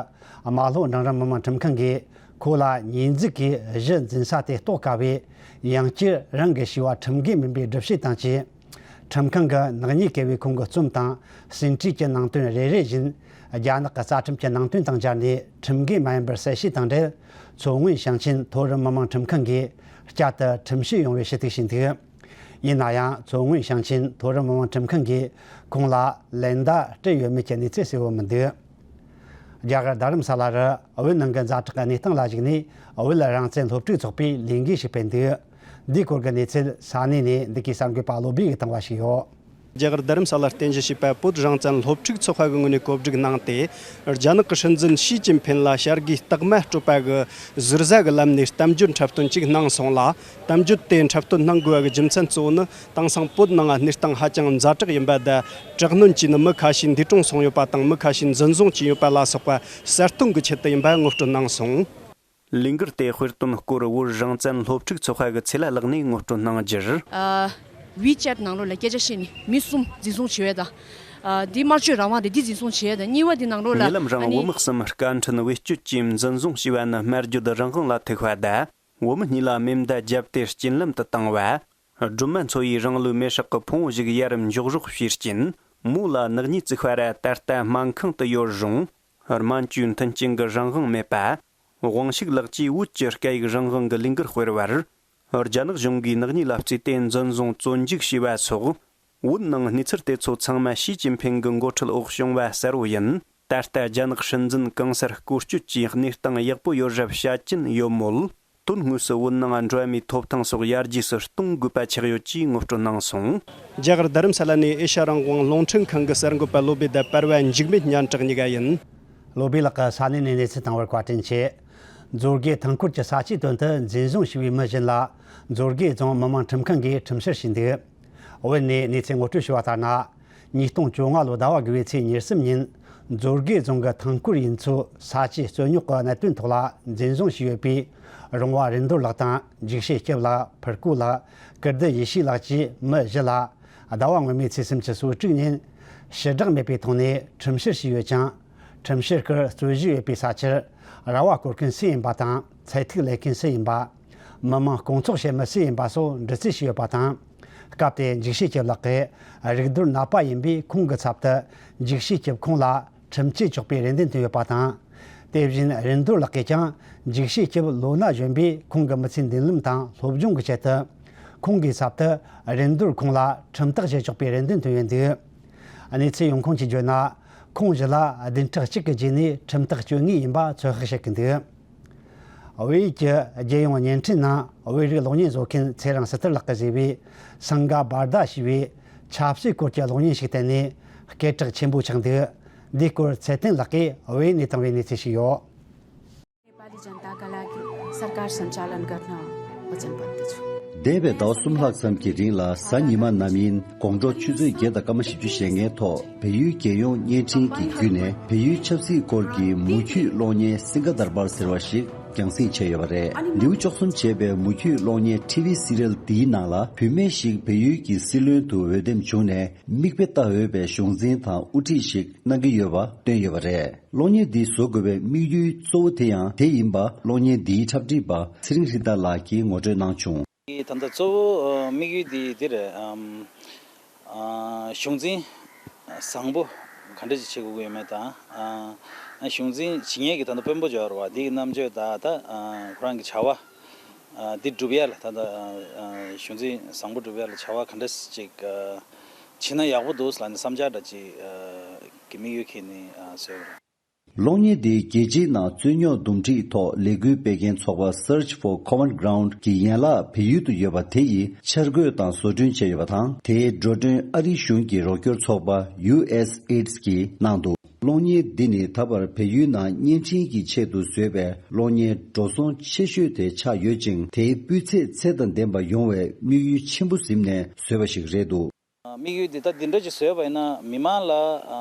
རྨ་ལྷོ་འབྲིང་རིམ་མི་དམངས་ཁྲིམས་ཁང་གིས་ཁོ་ལ་ཉེས་འཛུགས་ཀྱིས་གཞི་འཛིན་ས་དེ་རྟོགས་དཀའ་བས། ཡང་བསྐྱར་རང་གི་བྱས་པ་ཁྲིམས་འགལ་མིན་པའི་སྒྲུབ་བྱེད་དང་བཅས། ཁྲིམས་ཁང་གིས་ནག་ཉེས་བཀལ་བའི་ཁོང་གི་རྩོམ་དང་ཟིན་བྲིས་ཀྱི་ནང་དོན་རེ་རེ་བཞིན་རྒྱ་ནག་གི་རྩ་ཁྲིམས་ཀྱི་ནང་དོན་དང་སྦྱར་ནས་ཁྲིམས་འགལ་མ་ཡིན་པར་གསལ་བཤད་དང་འབྲེལ། མཚོ་སྔོན་ཞིང་ཆེན་མཐོ་རིམ་མི་དམངས་ཁྲིམས་ཁང་གིས་བསྐྱར་དུ་ཁྲིམས་བཤེར་ཡོང་བའི་ཞུ་གཏུག་བྱས་འདུག་ཡིན་ན་ཡང་མཚོ་སྔོན་ཞིང་ཆེན་མཐོ་རིམ་མི་དམངས་ཁྲིམས་ཁང་གིས་ཁོང་ལ་ལན་བརྡ་སྤྲད་ཡོད་མེད་ཀྱི་གནས་ཚུལ་གསལ་བོ་མི་འདུག་རྒྱ་གར་རྡ་རམ་ས་ལ་རུ་བོད་ནང་གི་ཛ་དྲག་གནས་སྟངས་ལ་གཞིགས་ནས་བོད་རང་བཙན་སློབ་ཕྲུག་ཚོགས་པས་ལས་འགུལ་ཞིག་སྤེལ་འདུག་འདིའི་སྐོར་གྱི་གནས་ཚུལ་ས་གནས་ནས་འདི་གའི་གསར་འགོད་པ་བློ་བྷེ་གིས་བཏང་བ་ཞིག་ཡོད། རྒྱ་གར་རྡ་རམ་ས་ལར་རྟེན་གཞི་བྱས་པའི་བོད་རང་བཙན་སློབ་ཕྲུག་ཚོགས་པ་གི་ངོས་ནས་གོ་སྒྲིག་གནང་སྟེ། རྒྱ་ནག་གི་སྲིད་འཛིན་ཞི་ཅིན་ཕིན་ལ་བྱ་དགའི་རྟགས་མ་སྤྲོད་པ་གི་ཟུར་ཟ་གི་ལམ་ནས་གཏམ་བརྗོད་འཁྲབ་སྟོན་ཅིག་གནང་སོང་ལ། གཏམ་བརྗོད་དེ་འཁྲབ་སྟོན་གནང་དགོས་པ་གི་རྒྱུ་མཚན་གཙོ་བོ་ནི། དེང་སང་བོད་ནང་གནས་སྟངས་ཧ་ཅང་ཛ་དྲག་ཡིན་པ་དང་། དྲག་གནོན་བྱས་ནས་མི་ཁ་ཤས་འདས་གྲོངས་སོང་ཡོད་པ་དང་། མི་ཁ་ཤས་འཛིན་བཟུང་བྱས་ཡོད་པ་ལ་སོགས་པ་གསལ་སྟོན་གྱི་ཆེད་དུ་ཡིན་པ་ངོ་སྤྲོད་གནང་སོང་། ལས་འགུལ་དེ་དཔེ་སྟོན་སྐོར་བོད་རང་བཙན་སློབ་ཕྲུག་ཚོགས་པ་གི་ཚེ་ལྷ་ལགས་ནས་ངོ་སྤྲོད་གནང་རྒྱུར། ཨ། WeChat ནང་ལོགས་ལ་སྐད་ཆ་བཤད་ནས་མི་གསུམ་འཛིན་བཟུང་བྱས་ཡོད་ད། ཨ། འདི་སྨྲ་བརྗོད་རང་དབང་དེ་འདི་འཛིན་བཟུང་བྱས་ཡོད་ད། གཉིས་པ་འདི་ནང་ལོགས་ལ། ཉེ་ལམ་རིང་ཨ་ནི། བོད་མི་གསུམ་དཀའ་འཕྲིན་བེད་སྤྱོད་ཀྱིས་འཛིན་བཟུང་བྱས་པ་ནི་སྨྲ་བརྗོད་རང་དབང་ལ་ཐུག་པ་དང་། བོད་མི་གཉིས་ལ་མེ་མདའ་བརྒྱབ་སྟེ་རྐྱེན་ལམ་དུ་བཏང་བ། སྒྲོལ་མ་མཚོ་ཡིས་རང་ལུས་མེར་སྲེག་གི་ཕུང་བོ་ཞིག་ཡར་འཇོག་རོགས་ཞུས་རྐྱེན། མོ་ལ་ནག་ཉེས་བཙུགས་པ་ར་ད་ལྟ་སྨན་ཁང་དུ་ཡོད་རུང་། སྨན་བཅོས་མཐུན་རྐྱེན་གྱི་རང་དབང་མེད་པ། དབང་ཕྱུག་ལགས་ཀྱིས་བོད་ཀྱི་སྐད་ཡིག་རང་དབང་གི་ལས་འགུལ་སྤེལ་བར། རྒྱ་ནག་གཞུང་གིས་ནག་ཉེས་ལ་བརྩིས་ཏེ་འཛིན་བཟུང་བཙོན་འཇུག་བྱས་པ་སོགས། བོད་ནང་གནས་ཚུལ་དེ་ཚོ་ཚང་མ་ཞི་ཅིན་ཕིང་གི་འགོ་ཁྲིད་འོག་བྱུང་བ་གསལ་བོ་ཡིན། ད་ལྟ་རྒྱ་ནག་སྲིད་འཛིན་གང་སར་སྐོར་སྐྱོད་ཀྱིས་གནས་སྟངས་ཡག་པོ་ཡོད་རབས་བཤད་ཀྱིན་ཡོད་མོད། དོན་དངོས་སུ་བོད་ནང་འགྲོ་བ་མིའི་ཐོབ་ཐང་སོགས་ཡར་རྒྱས་སུ་གཏོང་དགོས་པ་ཆགས་ཡོད་ཅེས་ངོ་སྤྲོད་གནང་སོང་། རྒྱ་གར་རྡ་རམ་ས་ལ་ནས་ཨེ་ཤ་ཡ་རང་དབང་རླུང་འཕྲིན་ཁང་གི་གསར་འགོད་པ་བློ་བྷེ་དང་པར་བ་འཇིགས་མེད་སྙན་གྲགས་གཉིས་ཀ་ཡིན། བློ་བྷེ་ལགས་ཀྱིས་ས་གནས་ནས་གནས་ཚུལ་བཏང་བར་བཀའ་དྲིན་ཆེ། མཛོད་དགེ་ཐང་སྐོར་གྱི་ས་ཆའི་དོན་དུ་འཛིན་བཟུང་བྱས་པའི་མི་བཞིན་ལ་མཛོད་དགེ་རྫོང་མི་དམངས་ཁྲིམས་ཁང་གིས་ཁྲིམས་བཤེར་བྱས་འདུག་བོད་ནས་གནས་ཚུལ་ངོ་སྤྲོད་ཞུས་པ་ལྟར་ན། ཉིས་སྟོང་བཅོ་ལྔ་ལོ་ཟླ་བ་དགུ་པའི་ཚེས་ཉེར་གསུམ་ཉིན། མཛོད་དགེ་རྫོང་གི་ཐང་སྐོར་ཡུལ་ཚོའི་ས་ཆའི་རྩོད་རྙོག་གི་གནད་དོན་ཐོག་ལ་འཛིན་བཟུང་བྱས་ཡོད་པའི་རོང་བ་རིན་རྡོར་ལགས་དང་། འཇིགས་བྱེད་སྐྱབས་ལགས། ཕུར་ཀོ་ལགས། ཀིརྟི་ཡེ་ཤེས་ལགས་བཅས་མི་བཞི་ལ། ཟླ་བ་སྔོན་མའི་ཚེས་སུམ་ཅུ་སོ་དྲུག་ཉིན། ཕྱིར་བསྒྲགས་མེད་པའི་ཐོག་ནས་ཁྲིམས་བཤེར་བྱས་ཡོད་ཅིང་། ཁྲིམས་བཤེར་སྐོར་རྩོད་གཞི་ཡོད་པའི་ས་ཆར་ར་བ་བསྐོར་མཁན་སུ་ཡིན་པ་དང་། ཚད་ཐིག་ལེན་མཁན་སུ་ཡིན་པ། མི་མང་སྐོང་ཚོགས་བྱེད་མི་སུ་ཡིན་པ་སོགས་འདྲི་རྩད་བྱས་ཡོད་པ་དང་། སྐབས་དེར་འཇིགས་བྱེད་སྐྱབས་ལགས་ཀྱིས་རིག་རྡོར་ནད་པ་ཡིན་པས་ཁོང་གི་ཚབ་ཏུ་འཇིགས་བྱེད་སྐྱབས་ཁོང་ལ་ཁྲིམས་གཅོད་ཆོག་པའི་རེ་འདུན་བཏོན་ཡོད་པ་དང་། དེ་བཞིན་རིན་རྡོར་ལགས་ཀྱིས་ཀྱང་འཇིགས་བྱེད་སྐྱབས་ལོ་ན་གཞོན་པས་ཁོང་གི་མི་ཚེའི་མདུན་ལམ་དང་སློབ་སྦྱོང་གི་ཆེད་དུ་ཁོང་གི་ཚབ་ཏུ་རིན་རྡོར་ཁོང་ལ་ཁྲིམས་ཐག་བཅད་ཆོག་པའི་རེ་འདུན་བཏོན་ཡོད་འདུག་གནས་ཚུལ་ཡོང་ཁུངས་ཀྱིས་བརྗོད་ན། ཁོང་བཞི་ལ་བདུན་ཕྲག་གཅིག་གི་རྗེས་ནས་ཁྲིམས་ཐག་གཅོད་ངེས་ཡིན་པ་ཚོད་དཔག་བྱེད་ཀྱི་འདུག་བོད་ཡིག་གི་རྒྱལ་ཡོངས་བརྙན་འཕྲིན་ནང་བོད་རིགས་གློག་བརྙན་བཟོ་མཁན་ཚེ་རིང་སི་ཐུར་ལགས་ཀྱིས་བཟོས་པའི་སིང་ག་བར་ད་ཞེས་པའི་ཆབ་སྲིད་སྐོར་གྱི་གློག་བརྙན་ཞིག་བསྟན་ནས་སྐད་གྲགས་ཆེན་པོ་ཆགས་འདུག་འདིའི་སྐོར་ཚེ་བརྟན་ལགས་ཀྱིས་བོད་ཡིག་ནས་བཏང་བའི་གནས་ཚུལ་ཞིག་ཡོད། जनताका लागि सरकार सञ्चालन गर्न वचनबद्ध छु। འདས་པའི་ཟླ་བ་གསུམ་ལྷག་ཙམ་གྱི་རིང་ལ་གཟའ་ཉི་མ་ནམ་ཡིན་དགོང་དྲོ་ཆུ་ཚོད་བརྒྱད་དང་སྐར་མ་བཞི་བཅུ་ཞེ་ལྔའི་ཐོག་བལ་ཡུལ་རྒྱལ་ཡོངས་བརྙན་འཕྲིན་གྱི་བརྒྱུད་ནས་བལ་ཡུལ་ཆབ་སྲིད་སྐོར་གྱི་མུ་ཁྱུད་གློག་བརྙན་སིང་ག་དར་པར་ཟེར་བ་ཞིག་རྒྱང་སྲིང་བྱས་ཡོད་པ་རེད། ལེའུ་བཅུ་གསུམ་བྱས་པའི་མུ་ཁྱུད་གློག་བརྙན་ཊི་ཝི་སི་རི་ཡལ་འདིའི་ནང་ལ་བུད་མེད་ཞིག་བལ་ཡུལ་གྱི་སྲིད་བློན་དུ་འོས་འདེམས་བྱུང་ནས་མིག་དཔེ་ལྟ་འོས་པའི་གཞུང་འཛིན་དང་དབུ་ཁྲིད་ཞིག་གནང་གི་ཡོད་པ་བཏོན་ཡོད་པ་རེད། གློག་བརྙན་འདི་བཟོ་དགོས་པའི་དམིགས་ཡུལ་གཙོ་བོ་དེ་ཡང་དེ་ཡིན་པ་གློག་བརྙན་འདིའི་འཁྲབ་ཁྲིད་པ་ཚེ་རིང་ཧྲི་ཏཱ་ལགས་ཀྱིས་ངོ་སྤྲོད་གནང་བྱུང་། ད་ལྟ་གཙོ་བོ་དམིགས་ཡུལ་འདི་འདི་རེད། ཨམ། ཨ། གཞུང་འཛིན་བཟང་པོ་ག་འདྲ་ཞིག་བྱེད་དགོས་ཀྱི་ཡོད་མེད་དང་། ཨ། གཞུང་འཛིན་བྱེད་མཁན་གྱི་ད་ལྟ་དཔོན་པོ་འབྱོར་བ་འདི་གི་རྣམ་དཔྱོད་དང་ད་ཁོ་རང་གི་བྱ་བ་འདི་སྒྲུབ་ཡ་ལ་ད་ལྟ་གཞུང་འཛིན་བཟང་པོ་སྒྲུབ་ཡ་ལ་བྱ་བ་ག་འདྲ་ཞིག་བྱེད་ན་ཡག་པོ་འདུག་ལབ་ནས་བསམ་འཆར་འདྲ་ཅིག་གི་དམིགས་ཡུལ་འཁྱེར་ནས་བཟོས་པ་རེད། གློག་བརྙན་འདིས་རྒྱལ་སྤྱིའི་ནང་རྩོད་རྙོག་འདུམ་འགྲིག་ཐོག་ལས་འགུལ་སྤེལ་མཁན་ཚོགས་པ་Search for Common Ground གྱི་ཡན་ལག་བལ་ཡུལ་དུ་ཡོད་པ་དེ་ཡིས་འཆར་འགོད་དང་བཟོ་སྐྲུན་བྱས་ཡོད་པ་དང་། དེའི་འགྲོ་གྲོན་ཨ་རིའི་གཞུང་གི་རོགས་སྐྱོར་ཚོགས་པ་ཡུ་ཨེས་ཨེ་ཌི་གིས་གནང་འདུག་གློག་བརྙན་འདི་ནི་ད་བར་བལ་ཡུལ་ནང་བརྙན་འཕྲིན་གྱི་ཆེད་དུ་བཟོས་པའི་གློག་བརྙན་འགྲོ་སོང་ཆེ་ཤོས་དེ་ཆགས་ཡོད་ཅིང་། དེའི་སྤུས་ཚད་ཚད་དང་ལྡན་པ་ཡོང་བའི་དམིགས་ཡུལ་ཆེན་པོ་ཟིན་ནས་བཟོས་པ་ཞིག་རེད་འདུག་དམིགས་ཡུལ་འདི་ད་འདི་འདྲ་ཅིག་བཟོས་པ་ཡིན་ན་མི་མང་ལ་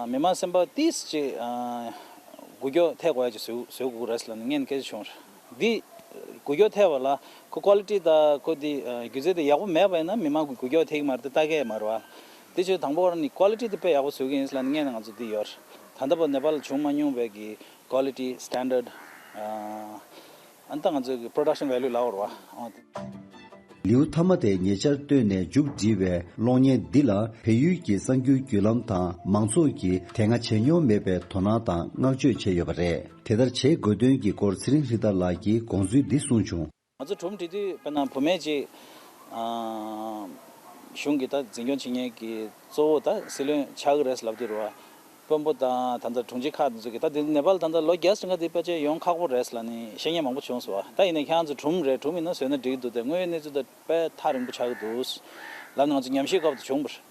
མི་མང་སེམས་པ་ཏིས་ཅིག་འགུལ་སྐྱོད་ཐེབས་དགོས་ཡ་ཅིག་བཟོ་བཟོ་དགོས་རེད་ལབ་ནས་ངས་སྐད་ཆ་བྱུང་རེད། འདི་འགུལ་སྐྱོད་ཐེབས་པ་ལ་ཁོ་ཀོ་ལི་ཊི་དང་ཁོ་འདི་སྒྱུ་རྩལ་དེ་ཡག་པོ་མེད་པ་ཡིན་ན་མི་མང་གི་འགུལ་སྐྱོད་ཐེབས་ཀྱི་མ་རེད་དེ་ལྟ་གི་མ་རེད་བ། དེ་ཆོས་དང་པོ་བར་ནི་ཀོ་ལི་ཊི་དེ་དཔེ་ཡག་པོ་བཟོ་གི་ཡིན་ལབ་ནས་ངས་ང་ཚོ་འདི་ཡོད་རེད། ད་ལྟ་བར་ནེ་པཱལ་བྱུང་མ་མྱོང་བའི་གི་ཀོ་ལི་ཊི་སི་ཊན་ཌར་ཌི། ཨ་ནི་ད་ང་ཚོའི་གི་པྲོ་ཌག་ཤན་ཝེ་ལུ་ལབ་དགོས་རེད་བ། དེ། ལེའུ་མཐའ་མ་དེ་ཉེ་ཆར་བཏོན་ནས་མཇུག་བསྒྲིལ་བའི་གློག་བརྙན་འདི་ལ་བལ་ཡུལ་གྱི་གསར་འགྱུར་བརྒྱུད་ལམ་དང་མང་ཚོགས་ཀྱིས་དེ་སྔ་བྱས་མྱོང་མེད་པའི་དོ་སྣང་དང་བསྔགས་བརྗོད་བྱས་ཡོད་པ་རེད། དེ་ལྟར་བྱེད་དགོས་དོན་གྱི་སྐོར་ཚེ་རིང་ཧྲི་ཏཱ་ལགས་ཀྱིས་དགོངས་ཚུལ་འདི་གསུངས་བྱུང་། ང་ཚོ་གྲུམ་བྲིས་དུས་དཔེར་ན་བུད་མེད་ཅིག་ཨ། གཞུང་གི་ད་འཛིན་སྐྱོང་བྱེད་མཁན་གྱི་གཙོ་བོ་ད་སྲིད་བློན་ཆགས་ཀྱི་རེད་ལབ་དུས་རེད་བ། དཔོན་པོ་དང་ད་ལྟ་དྲུང་ཆེ་ཁག་དེ་ཚོ་གིས་ད་འདི་ནེ་པཱལ་ད་ལྟ་ལོ་བརྒྱ་ཟིན་ག་འདི་ཕལ་ཆེར་ཡོང་ཁག་པོ་རེད་ལབ་ནས་བཤད་མཁན་མང་པོ་བྱུང་སོང་བ། ད་ཡིན་ནའི་ཁྱེད་རང་ཚོ་གྲུམ་རེད། གྲུམ་ཡིན་ན་བཟོས་ན་འགྲིག་གི་འདུག་དེ་དངོས་ཡོད་གནས་ཚུལ་དང་དཔེ་ཐག་རིང་པོ་ཆགས་ཀྱི་འདུག་ལབ་ནས་ང་ཚོ་ཉམས་ཞིབ་སྐབས་དུ་བྱུང་བ་རེད།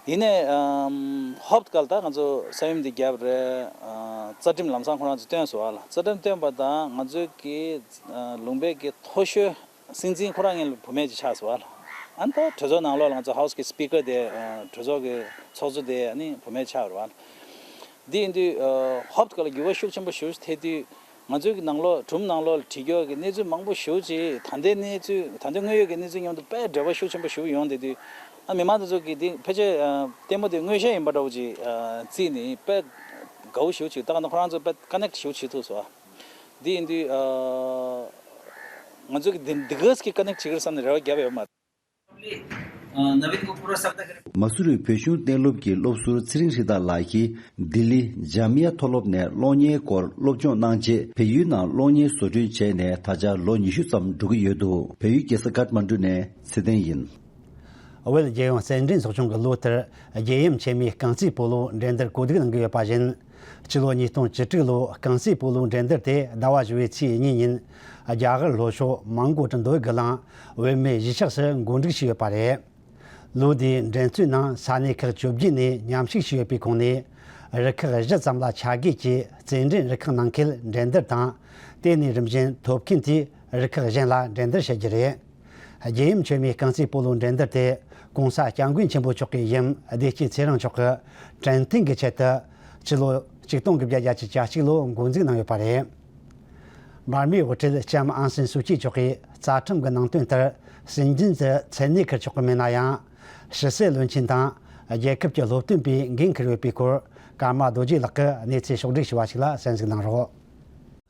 ཡིན་ནའི་ཨམ། ཧོབ་ཏེ་གལ་ད་ང་ཚོ་ས་ཡོམ་འདི་བརྒྱབ་རེད། ཨ། རྩ་ཁྲིམས་ལམ་སང་ཁོ་རང་ཚོ་བཏོན་སོང་བ་ལ། རྩ་ཁྲིམས་བཏོན་པ་དང་ང་ཚོའི་གི་ཨ། ལུང་པའི་གི་མཐོ་ཤོས་སྲིད་འཛིན་ཁོ་རང་ངའི་བུད་མེད་ཅིག་ཆགས་སོང་བ་ལ། ཨ་ནི་ད་གྲོས་ཚོགས་ནང་ལོགས་ལ་ང་ཚོ་ཧའུ་སི་གི་སི་པི་ཀར་དེ་ཨ། གྲོས་ཚོགས་ཀྱི་ཚོགས་གཙོ་དེ་ཨ་ནི་བུད་མེད་ཆགས་རེད་བ། འདི་ཡིན་དུས་ཨ། ཧོབ་ཏེ་གལ་འགྱུར་བ་ཤུགས་ཆེན་པོ་ཞིག་ཐེབས་དུས། ང་ཚོའི་གི་ནང་ལོགས་གྲུམ་ནང་ལོགས་ལ་བྲིས་ཀྱོག་གི་གནས་ཚུལ་མང་པོ་ཞེ་པོ་ཅིག་ད་ལྟའི་གནས་ཚུལ་ད་ལྟའི་དངོས་ཡོད་ཀྱི་གནས་ཚུལ་མཉམ་དུ་དཔེ་འབྲེལ་བ་ཤུགས་ཆེན་པོ་ཞེ་པོ་ཡོང་བསྡད་དུས། ཨ། མི་མང་དེ་ཚོ་གིས་འདི་ཕལ་ཆེར་ཨ། ལྟད་མོ་དེ་མངོན་ཤེས་ཡིན་པ་འདྲ་བོ་ཅིག་ཨ། བརྩིས་ནས་དཔེ་དགའ་བོ་ཞེ་པོ་ཅིག་ད་ག་ནང་ཁོ་རང་ཚོ་དཔེ་ཀ་ནེག་ཊི་ཞེ་པོ་བྱེད་ཐུབ་སོང་བ། འདི་ཡིན་དུས་ཨ། ང་ཚོ་གིས་འདི་འདི་ག་ཙམ་གྱི་ཀ་ནེག་ཊི་བྱེད་ཀྱི་རེད་བསམ་ནས་རེ་བ་བརྒྱབ་ཡོད་མ་རེད། མ་སུ་རི་བོད་གཞུང་གཏན་སློབ་ཀྱི་སློབ་ཟུར་ཚེ་རིང་ཧྲི་ཏཱ་ལགས་ཀྱིས་ལྡི་ལི་ཇཱ་མི་ཡ་མཐོ་སློབ་ནས་གློག་བརྙན་སྐོར་སློབ་སྦྱོང་གནང་རྗེས། བལ་ཡུལ་ནང་གློག་བརྙན་བཟོ་སྐྲུན་བྱས་ནས་ད་ཆ་ལོ་ཉི་ཤུ་ཙམ་འགྲོ་གི་ཡོད་འདུག་བལ་ཡུལ་རྒྱལ་ས་ཀཐ་མན་ཌུ་ནས་ཚེ་བརྟན་ཡིན། བོད་རྒྱལ་ཡོངས་རྩེད་འགྲན་ཚོགས་ཆུང་གིས་ལོ་ལྟར་རྒྱལ་ཡུམ་ཆེན་མོའི་རྐང་རྩེད་སྤོ་ལོ་འགྲན་བསྡུར་གོ་སྒྲིག་གནང་གི་ཡོད་པ་བཞིན། སྤྱི་ལོ་ཉིས་སྟོང་བཅུ་དྲུག་ལོའི་རྐང་རྩེད་སྤོ་ལོའི་འགྲན་བསྡུར་དེ་ཟླ་བ་བཞི་པའི་ཚེས་གཉིས་ཉིན་རྒྱ་གར་ལྷོ་ཕྱོགས་མང་གོ་ཀྲི་མདོ་དབུས་གི་གླིང་བུད་མེད་གཞིས་ཆགས་སུ་འགོ་འཛུགས་བྱས་ཡོད་པ་རེད། ལོ་དེའི་འགྲན་རྩོད་ནང་ས་གནས་ཁག་བཅོ་བརྒྱད་ནས་མཉམ་ཞུགས་བྱས་ཡོད་པའི་ཁོངས་ནས། རུ་ཁག་བཞི་ཙམ་ལ་ཆ་བགོས་ཀྱིས་རྩེད་འགྲན་རུ་ཁག་ནང་ཁུལ་འགྲན་བསྡུར་དང་། དེ་ནས་རིམ་བཞིན་ཐོབ་མཁན་དེས་རུ་ཁག་གཞན་ལ་འགྲན་བསྡུར་བྱེད་རྒྱུ་རེད། རྒྱལ་ཡུམ་ཆེན་མོའི་རྐང་རྩེད་སྤོ་ལོ་འགྲན་བསྡུར་དེ་༸གོང་ས་༸སྐྱབས་མགོན་ཆེན་པོ་མཆོག་གི་ཡུམ་བདེ་སྐྱིད་ཚེ་རིང་མཆོག་གིས་དྲན་རྟེན་གྱི་ཆེད་དུ་ཕྱི་ལོ་ཆིག་སྟོང་དགུ་བརྒྱ་བརྒྱད་ཅུ་གྱ་གཅིག་ལོར་འགོ་འཛུགས་གནང་ཡོད་པ་རེད། འབར་མའི་དབུ་ཁྲིད་ལྕམ་ཨང་སན་སུའུ་ཅི་མཆོག་གིས་རྩ་ཁྲིམས་ཀྱི་ནང་དོན་ལྟར་སྲིད་འཛིན་དུ་མཚན་གནས་འཁུར་ཆོག་གི་མེད་ན་ཡང་། ཕྱི་སྲིད་བློན་ཆེན་དང་རྒྱལ་ཁབ་ཀྱི་སློབ་སྟོན་པའི་འགན་འཁུར་ཡོད་པའི་སྐོར་ཀརྨ་རྡོ་རྗེ་ལགས་ཀྱིས་གནས་ཚུལ་ཕྱོགས་བསྒྲིགས་ཞུ་བ་ཞིག་ལ་གསན་གཟིགས་གནང་རོགས།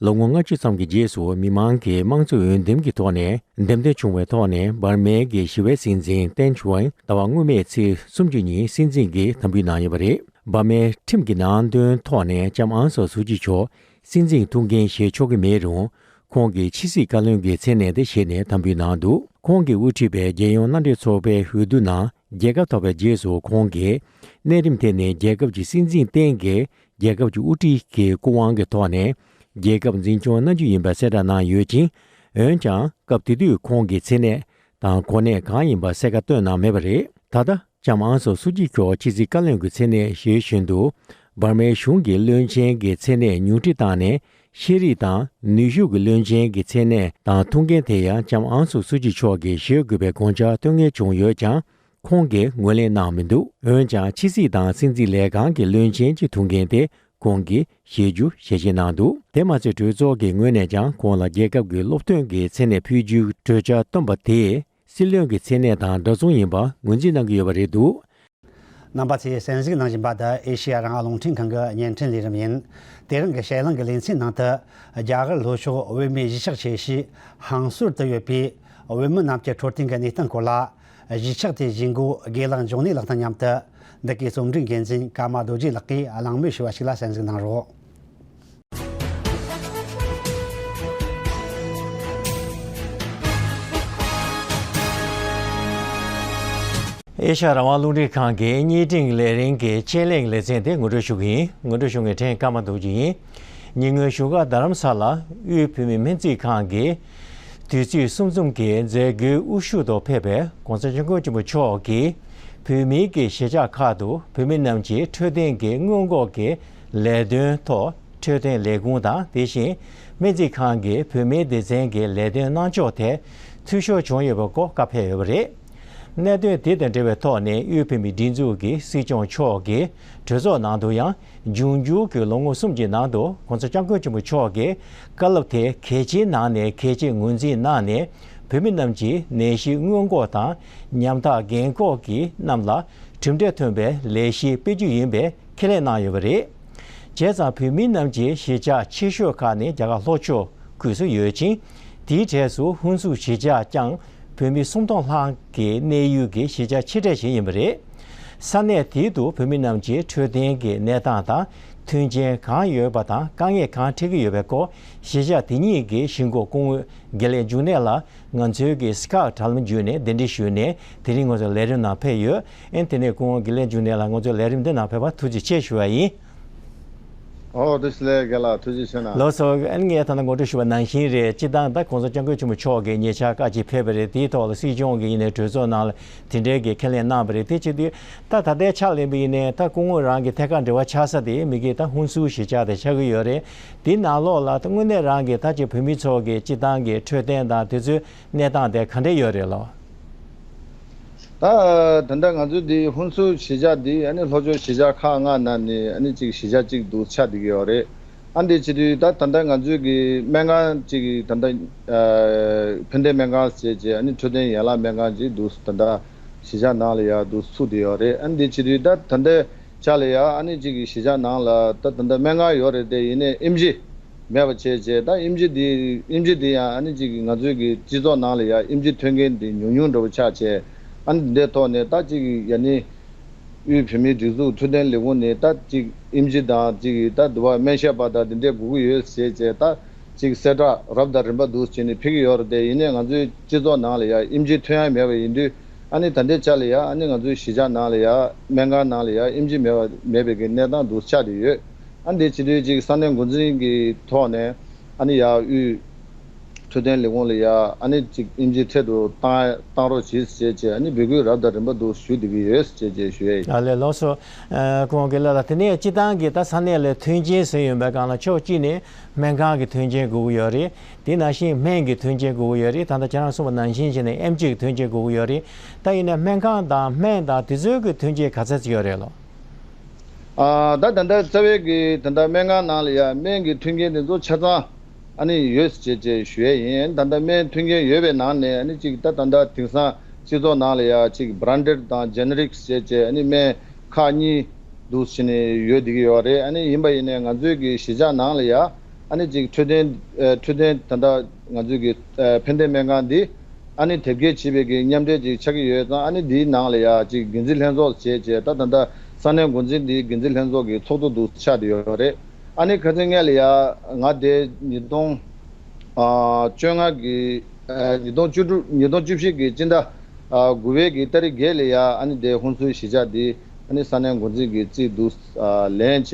ལོ་ངོ་ལྔ་བཅུ་ཙམ་གྱི་རྗེས་སུ་མི་མང་གིས་དམངས་གཙོའི་འོས་འདེམས་ཀྱི་ཐོག་ནས་འདེམས་ཐོན་བྱུང་བའི་ཐོག་ནས་འབར་མའི་གི་ཞི་བའི་སྲིད་འཛིན་ཏེན་ཆུའུ་ཟླ་བ་སྔོན་མའི་ཚེས་སུམ་ཅུ་ཉིན་སྲིད་འཛིན་གྱི་དམ་འབུལ་གནང་ཡོད་པ་རེད། འབར་མའི་ཁྲིམས་ཀྱི་ནང་དོན་ཐོག་ནས་ལྕམ་ཨང་སོ་སུ་ཅི་མཆོག་སྲིད་འཛིན་ཐུགས་འགན་བཞེས་ཆོག་གི་མེད་རུང་། ཁོང་གིས་ཕྱི་སྲིད་བཀའ་བློན་གྱི་མཚན་གནས་དེ་བཞེས་ནས་དམ་འབུལ་གནང་འདུག་ཁོང་གིས་དབུ་ཁྲིད་པའི་རྒྱལ་ཡོངས་མནའ་འབྲེལ་ཚོགས་པའི་འོས་བསྡུ་ནང་རྒྱལ་ཁ་ཐོབ་པའི་རྗེས་སུ། ཁོང་གིས་གནས་རིམ་དེ་ནི་རྒྱལ་ཁབ་ཀྱི་སྲིད་འཛིན་ཏེན་གྱིས་རྒྱལ་ཁབ་ཀྱི་དབུ་ཁྲིད་ཀྱི་སྐུ་དབང་གི་ཐོག་ནས་རྒྱལ་ཁབ་འཛིན་སྐྱོང་གནང་རྒྱུ་ཡིན་པ་གསལ་བསྒྲགས་གནང་ཡོད་ཅིང་། འོན་ཀྱང་། སྐབས་དེ་དུས་ཁོང་གི་མཚན་གནས་དང་གོ་གནས་གང་ཡིན་པ་གསལ་ཁ་བཏོན་གནང་མེད་པ་རེད། ད་ལྟ་ལྕམ་ཨང་སོ་སུ་ཅི་མཆོག་ཕྱི་སྲིད་བཀའ་བློན་གྱི་མཚན་གནས་བཞེས་བཞིན་དུ། འབར་མའི་གཞུང་གིས་བློན་ཆེན་གྱི་མཚན་གནས་ཉུང་འཕྲི་བཏང་ནས། ཤེས་རིག་དང་ནུས་ཤུགས་ཀྱི་བློན་ཆེན་གྱི་མཚན་གནས་དང་ཐུགས་འགན་དེ་ཡང་ལྕམ་ཨང་སུང་སུའུ་ཅི་མཆོག་གིས་བཞེས་དགོས་པའི་དགོངས་འཆར་བཏོན་མཁན་བྱུང་ཡོད་ཀྱང་། ཁོང་གིས་ངོས་ལེན་གནང་མི་འདུག་འོན་ཀྱང་། ཕྱི་སྲིད་དང་སྲིད་འཛིན་ལས་ཁང་གི་བློན་ཆེན་གྱི་ཐུགས་འགན་དེ་ཁོང་གིས་བཞེས་རྒྱུ་ཞལ་བཞེས་གནང་འདུག་དེ་མ་ཟད། གྲོས་ཚོགས་ཀྱི་ངོས་ནས་ཀྱང་ཁོང་ལ་རྒྱལ་ཁབ་ཀྱི་སློབ་སྟོན་གྱི་མཚན་གནས་ཕུལ་རྒྱུའི་གྲོས་འཆར་བཏོན་པ་དེས། སྲིད་བློན་གྱི་མཚན་གནས་དང་འདྲ་མཚུངས་ཡིན་པ་ངོས་འཛིན་གནང་གི་ཡོད་པ་རེད་འདུག་རྣམ་པ་ཚོས་གསན་གཟིགས་གནང་བཞིན་པ་འདི་ཨེ་ཤེ་ཡ་རང་དབང་རླུང་འཕྲིན་ཁང་གི་བརྙན་འཕྲིན་ལས་རིམ་ཡིན། དེ་རིང་གི་དཔྱད་གླེང་གི་ལེ་ཚན་ནང་དུ། རྒྱ་གར་ལྷོ་ཕྱོགས་བོད་མིའི་གཞིས་ཆགས་ཆེ་ཤོས་ཧང་སོར་དུ་ཡོད་པའི་བོད་མི་རྣམས་ཀྱི་འཕྲོད་བསྟེན་གྱི་གནས་སྟངས་སྐོར་ལ། གཞིས་ཆགས་དེའི་གཞིས་འགོ་དགེ་ལགས་འབྱུང་གནས་ལགས་དང་མཉམ་དུ། འདི་གའི་རྩོམ་སྒྲིག་འགན་འཛིན་ཀརྨ་རྡོ་རྗེ་ལགས་ཀྱིས་གླེང་མོལ་ཞུས་པ་ཞིག་ལ་གསན་གཟིགས་གནང་རོགས། ཨེ་ཤ་ཡ་རང་དབང་རླུང་འཕྲིན་ཁང་གི་བརྙན་འཕྲིན་ལས་རིམ་གྱི་དཔྱད་གླེང་ལེ་ཚན་དེ་ངོ་སྤྲོད་ཞུ་གི་ཡིན། ངོ་སྤྲོད་ཞུ་མཁན་ཕྲན་ཀརྨ་རྡོ་རྗེ་ཡིན། ཉེ་སྔོན་བཞུགས་སྒར་རྡ་རམ་ས་ལ་དབུས་བོད་མིའི་སྨན་རྩིས་ཁང་གི་དུས་ཚོད་གསུམ་འཛོམས་ཀྱི་མཛད་སྒོའི་དབུ་བཞུགས་ཐོག་ཕེབས་པའི་༸གོང་ས་༸སྐྱབས་མགོན་ཆེན་པོ་མཆོག་གིས། བོད་མིའི་གི་གཞིས་ཆགས་ཁག་ཏུ་བོད་མི་རྣམས་ཀྱི་འཕྲོད་བསྟེན་གྱི་སྔོན་འགོག་གི་ལས་དོན་ཐོག་འཕྲོད་བསྟེན་ལས་ཁུངས་དང་། དེ་བཞིན་སྨན་རྩིས་ཁང་གི་བོད་མིའི་སྡེ་ཚན་གྱི་ལས་དོན་གནང་ཕྱོགས་ཐད་འཐུས་ཤོར་བྱུང་ཡོད་པའི་སྐོར་བཀའ་ཕེབས་ཡོད་པ་རེད། གནད་དོན་དེ་དང་འབྲེལ་བའི་ཐོག་ནས་དབུས་བོད་མིའི་སྒྲིག་འཛུགས་ཀྱི་སྲིད་སྐྱོང་མཆོག་གིས་གྲོས་ཚོགས་ནང་དུ་ཡང་། འབྱུང་འགྱུར་གྱི་ལོ་ངོ་གསུམ་གྱི་ནང་དུ་༸གོང་ས་༸སྐྱབས་མགོན་ཆེན་པོ་མཆོག་གིས་བཀའ་སློབ་དེ་གལ་ཆེའི་ནང་ནས་གལ་ཆེ་ངོས་འཛིན་གནང་ནས། བོད་མི་རྣམས་ཀྱི་ནད་གཞི་སྔོན་འགོག་དང་ཉམ་ཐག་རྒན་འཁོགས་ཀྱི་རྣམས་ལ་གྲུབ་འབྲས་ཐོན་པའི་ལས་གཞི་སྤེལ་རྒྱུ་ཡིན་པའི་ཁས་ལེན་གནང་ཡོད་པ་རེད། བྱས་ཙང་བོད་མི་རྣམས་ཀྱི་གཞིས་ཆགས་ཆེ་ཤོས་ཁག་ནི་རྒྱ་གར་ལྷོ་ཕྱོགས་ཁུལ་སུ་ཡོད་ཅིང་། དེའི་གྲས་སུ་ཧུན་སུར་གཞིས་ཆགས་ཀྱང་བོད་མི་སུམ་སྟོང་ལྷག་གི་གནས་ཡུལ་གྱི་གཞིས་ཆགས་ཆེ་གྲས་ཤིག་ཡིན་པ་རེད། ས་གནས་དེའི་དུ་བོད་མི་རྣམས་ཀྱི་འཕྲོད་བསྟེན་གྱི་གནས་སྟངས་དང་མཐུན་རྐྱེན་གང་ཡོད་པ་དང་དཀའ་ངལ་གང་འཕྲད་ཀྱི་ཡོད་པའི་སྐོར་གཞིས་ཆགས་དེ་གཉིས་ཀྱི་གཞིས་འགོ་སྐུ་ངོ་དགེ་ལེགས་འབྱུང་གནས་ལ་ང་ཚོའི་གི་སི་ཀའེབ་དྲ་ལམ་བརྒྱུད་ནས་གདན་འདྲེན་ཞུས་ནས་དེ་རིང་ང་ཚོའི་ལས་རིམ་ནང་ཕེབས་ཡོད། ཨེ་དེ་ནས་སྐུ་ངོ་དགེ་ལེགས་འབྱུང་གནས་ལགས་ང་ཚོའི་ལས་རིམ་འདི་ནང་ཕེབས་པར་ཐུགས་རྗེ་ཆེ་ཞུ་བ་ཡིན། ཨོ་བཀྲ་ཤིས་བདེ་ལེགས་རྒན་ལགས། ཐུགས་རྗེ་ཆེ་གནང་། ལགས་སོ། ཨ་ནི་ངས་ད་ལྟ་ངོ་སྤྲོད་ཞུས་པ་ནང་བཞིན་རེད། སྤྱིར་བཏང་ད་༸གོང་ས་༸སྐྱབས་མགོན་ཆེན་པོ་མཆོག་གིས་ཉེ་ཆར་བཀའ་ཅིག་ཕེབས་པ་རེད། དེའི་ཐོག་ལ་སྲིད་སྐྱོང་གིས་ཡིན་ནའི་གྲོས་ཚོགས་ནང་ལ་དེ་འདྲའི་གི་ཁས་ལེན་གནང་བ་རེད། དེ་བྱེད་དུས་ད་ད་ལྟའི་ཆ་ལེན་པ་ཡིན་ནའི་ད་སྐུ་ངོ་རང་གི་ཐད་ཀར་འབྲེལ་བ་ཆགས་ས་དེ་མི་གི་ད་ཧུན་སུར་གཞིས་ཆགས་དེ་ཆགས་ཀྱི་ཡོད་རེད། དེའི་ནང་ལོགས་ལ་ད་དངོས་གནས་རང་གི་ད་ཅིག་བོད་མི་ཚོ་གི་སྤྱིར་བཏང་གི་འཕྲོད་བསྟེན་དང་དེ་ཚོའི་གནས་སྟངས་དེ་ག་འདྲ་ཡོད་རེད་ལོ། ད་ད་ལྟ་ང་ཚོའི་འདི་ཧུན་སུར་གཞིས་ཆགས་འདི་ཨ་ནི་ལྷོ་ཕྱོགས་གཞིས་ཆགས་ཁག་ལྔ་ནང་ནས་ཨ་ནི་གཅིག་གཞིས་ཆགས་གཅིག་ཏུ་ཆགས་བསྡད་ཀྱི་ཡོད་རེད། ཨ་འདི་བྱེད་དུས་ད་ད་ལྟ་ང་ཚོའི་གི་སྨན་ཁང་གཅིག་གི་ད་ལྟ་ཨ་ཕན་བདེ་སྨན་ཁང་ཟེར་བྱས་ཨ་ནི་འཕྲོད་བསྟེན་ཡན་ལག་སྨན་ཁང་གཅིག་ཏུ་ད་ལྟ་གཞིས་ཆགས་ནང་ལ་ཡ་ཏུ་ཚུགས་བསྡད་ཡོད་རེད། ཨ་འདི་བྱེད་དུས་ད་ད་ལྟའི་ཆ་ལ་ཡ་ཨ་ནི་གཅིག་གི་གཞིས་ཆགས་ནང་ལ་ད་ད་ལྟ་སྨན་ཁང་ཡོད་རེད་དེ་ཡིན་ནའི་ཨེམ་ཆི་མེད་པ་བྱས་བྱས་ད་ཨེམ་ཆི་འདི་ཨེམ་ཆི་འདི་ཡང་ཨ་ནི་གཅིག་གི་ང་ཚོའི་གི་སྤྱི་ཚོགས་ནང་ལ་ཡ་ཨེམ་ཆི་ཐོན་མཁན་འདི་ཉུང་ཉུང་འདྲ་པོ་ཆགས་བྱས་ཨ་ནི་འདི་ཐོག་ནས་ད་གཅིག་གི་ཡ་ནི་དབུས་བོད་མིའི་སྒྲིག་འཛུགས་འཕྲོད་བསྟེན་ལས་ཁུངས་ནས་ད་གཅིག་ཨེམ་ཆི་དང་གཅིག་གི་ད་དུ་བ་སྨན་ཞབས་པ་དང་འདི་འདྲའི་དགོས་ཀྱི་ཡོད་ཟེར་བྱས་ད་གཅིག་གསལ་བསྒྲགས་རབ་དང་རིམ་པ་འདུག་བྱས་ནས་ཕེབས་ཀྱི་ཡོད་རེད་དེ་ཡིན་ནའི་ང་ཚོའི་སྤྱི་ཚོགས་ནང་ལ་ཡ་ཨེམ་ཆི་ཐོན་ཡ་མེད་པ་ཡིན་དུས། ཨ་ནི་ད་ལྟའི་ཆ་ལ་ཡ་ཨ་ནི་ང་ཚོའི་གཞིས་ཆགས་ནང་ལ་ཡ་སྨན་ཁང་ནང་ལ་ཡ་ཨེམ་ཆི་མེད་པ་མེད་པའི་གི་གནས་སྟངས་འདུག་ཆགས་བསྡད་ཡོད། ཨ་ནི་དེ་བྱེད་དུས་ཅིག་ས་གནས་འགོ་འཛིན་གྱི་ཐོག་ནས་ཨ་ནི་ཡ་དབུས་འཕྲོད་བསྟེན་ལས་ཁུངས་ལ་ཡ་ཨ་ནི་ཅིག་ཨེམ་ཆི་འཕྲལ་དུ་བཏང་བཏང་རོགས་གྱིས་ཞེས་བྱས་ཨ་ནི་འབོད་སྐུལ་རབ་དང་རིམ་པ་འདུག་ཞུ་བསྡད་ཀྱི་ཡོད་ཅེས་བཅས་ཞུ་ཡས་ཡིན། ཨ་ལས་ལགས་སོ། ཨ་ཁོང་གི་ལ་ལ་དེ་ནས་སྤྱི་བཏང་གི་ད་ས་གནས་ལ་མཐུན་རྐྱེན་ཟེར་ཡོང་པའི་སྒང་ལ་ཕྱོགས་གཅིག་ནས་སྨན་ཁང་གི་མཐུན་རྐྱེན་དགོས་ཀྱི་ཡོད་རེད། དེ་ནང་བཞིན་སྨན་གྱི་མཐུན་རྐྱེན་དགོས་ཀྱི་ཡོད་རེད། ད་ལྟ་ཁྱེད་རང་གསུངས་པ་ནང་བཞིན་བྱས་ནས་ཨེམ་ཆི་གི་མཐུན་རྐྱེན་དགོས་ཀྱི་ཡོད་རེད། ད་ཡིན་ན་སྨན་ཁང་དང་སྨན་དང་དེ་ཚོའི་གི་མཐུན་རྐྱེན་ག་ཚད་ཅིག་ཡོད་རེད་ལོ། ཨ་ད་ད་ལྟ་རྩ་བའི་གི་ད་ལྟ་སྨན་ཁང་ནང་ལ་ཡ་སྨན་གྱི་མཐུན་རྐྱེན་དེ་ཚོ་ཆ་ཚང་ཨ་ནི་ཡོད་ཅེས་ཅེས་ཞུ་ཡས་ཡིན། ད་ལྟ་སྨན་མཐུན་རྐྱེན་ཡོད་པའི་ནང་ནས་ཨ་ནི་གཅིག་ད་ད་ལྟ་དེང་སང་སྤྱི་ཚོགས་ནང་ལ་ཡ་གཅིག་branded་དང་generic་ཅེས་ཅེས་ཨ་ནི་སྨན་ཁག་གཉིས་འདུག་བྱས་ནས་ཡོད་བསྡད་ཀྱི་ཡོད་རེད། ཨ་ནི་ཡིན་པ་ཡིན་ནའི་ང་ཚོའི་གི་གཞིས་ཆགས་ནང་ལ་ཡ་ཨ་ནི་གཅིག་འཕྲོད་བསྟེན་ཨ་འཕྲོད་བསྟེན་ད་ལྟ་ང་ཚོའི་གི་ཨ་ཕན་བདེ་སྨན་ཁང་འདི་ཨ་ནི་དེབ་སྐྱེལ་བྱེད་པའི་གི་མཉམ་འབྲེལ་ཅིག་ཆགས་ཀྱི་ཡོད་ཙང་ཨ་ནི་འདིའི་ནང་ལ་ཡ་ཅིག་འགན་འཛིན་ལྷན་ཚོགས་བྱས་བྱས་ད་ད་ལྟ་ས་གནས་འགོ་འཛིན་འདིའི་འགན་འཛིན་ལྷན་ཚོགས་ཀྱི་ཚོགས་གཙོ་འདུག་ཆགས་བསྡད་ཡོད་རེད། ཨ་ནི་ཁ་སང་ངས་ལ་ཡ་ང་དེ་ཉིས་སྟོང་ཨ་བཅོ་ལྔ་གི་ཨ་ཉིས་སྟོང་བཅུ་དྲུག་ཉིས་སྟོང་བཅུ་བཞི་གི་སྤྱི་ཟླ་ཨ་དགུ་པའི་གི་ཏ་རིག་བརྒྱད་ལ་ཡ་ཨ་ནི་དེ་ཧུན་སུར་གཞིས་ཆགས་འདི་ཨ་ནི་ས་གནས་འགོ་འཛིན་གྱི་རྩིས་འདུག་ཨ་ལེན་བྱས་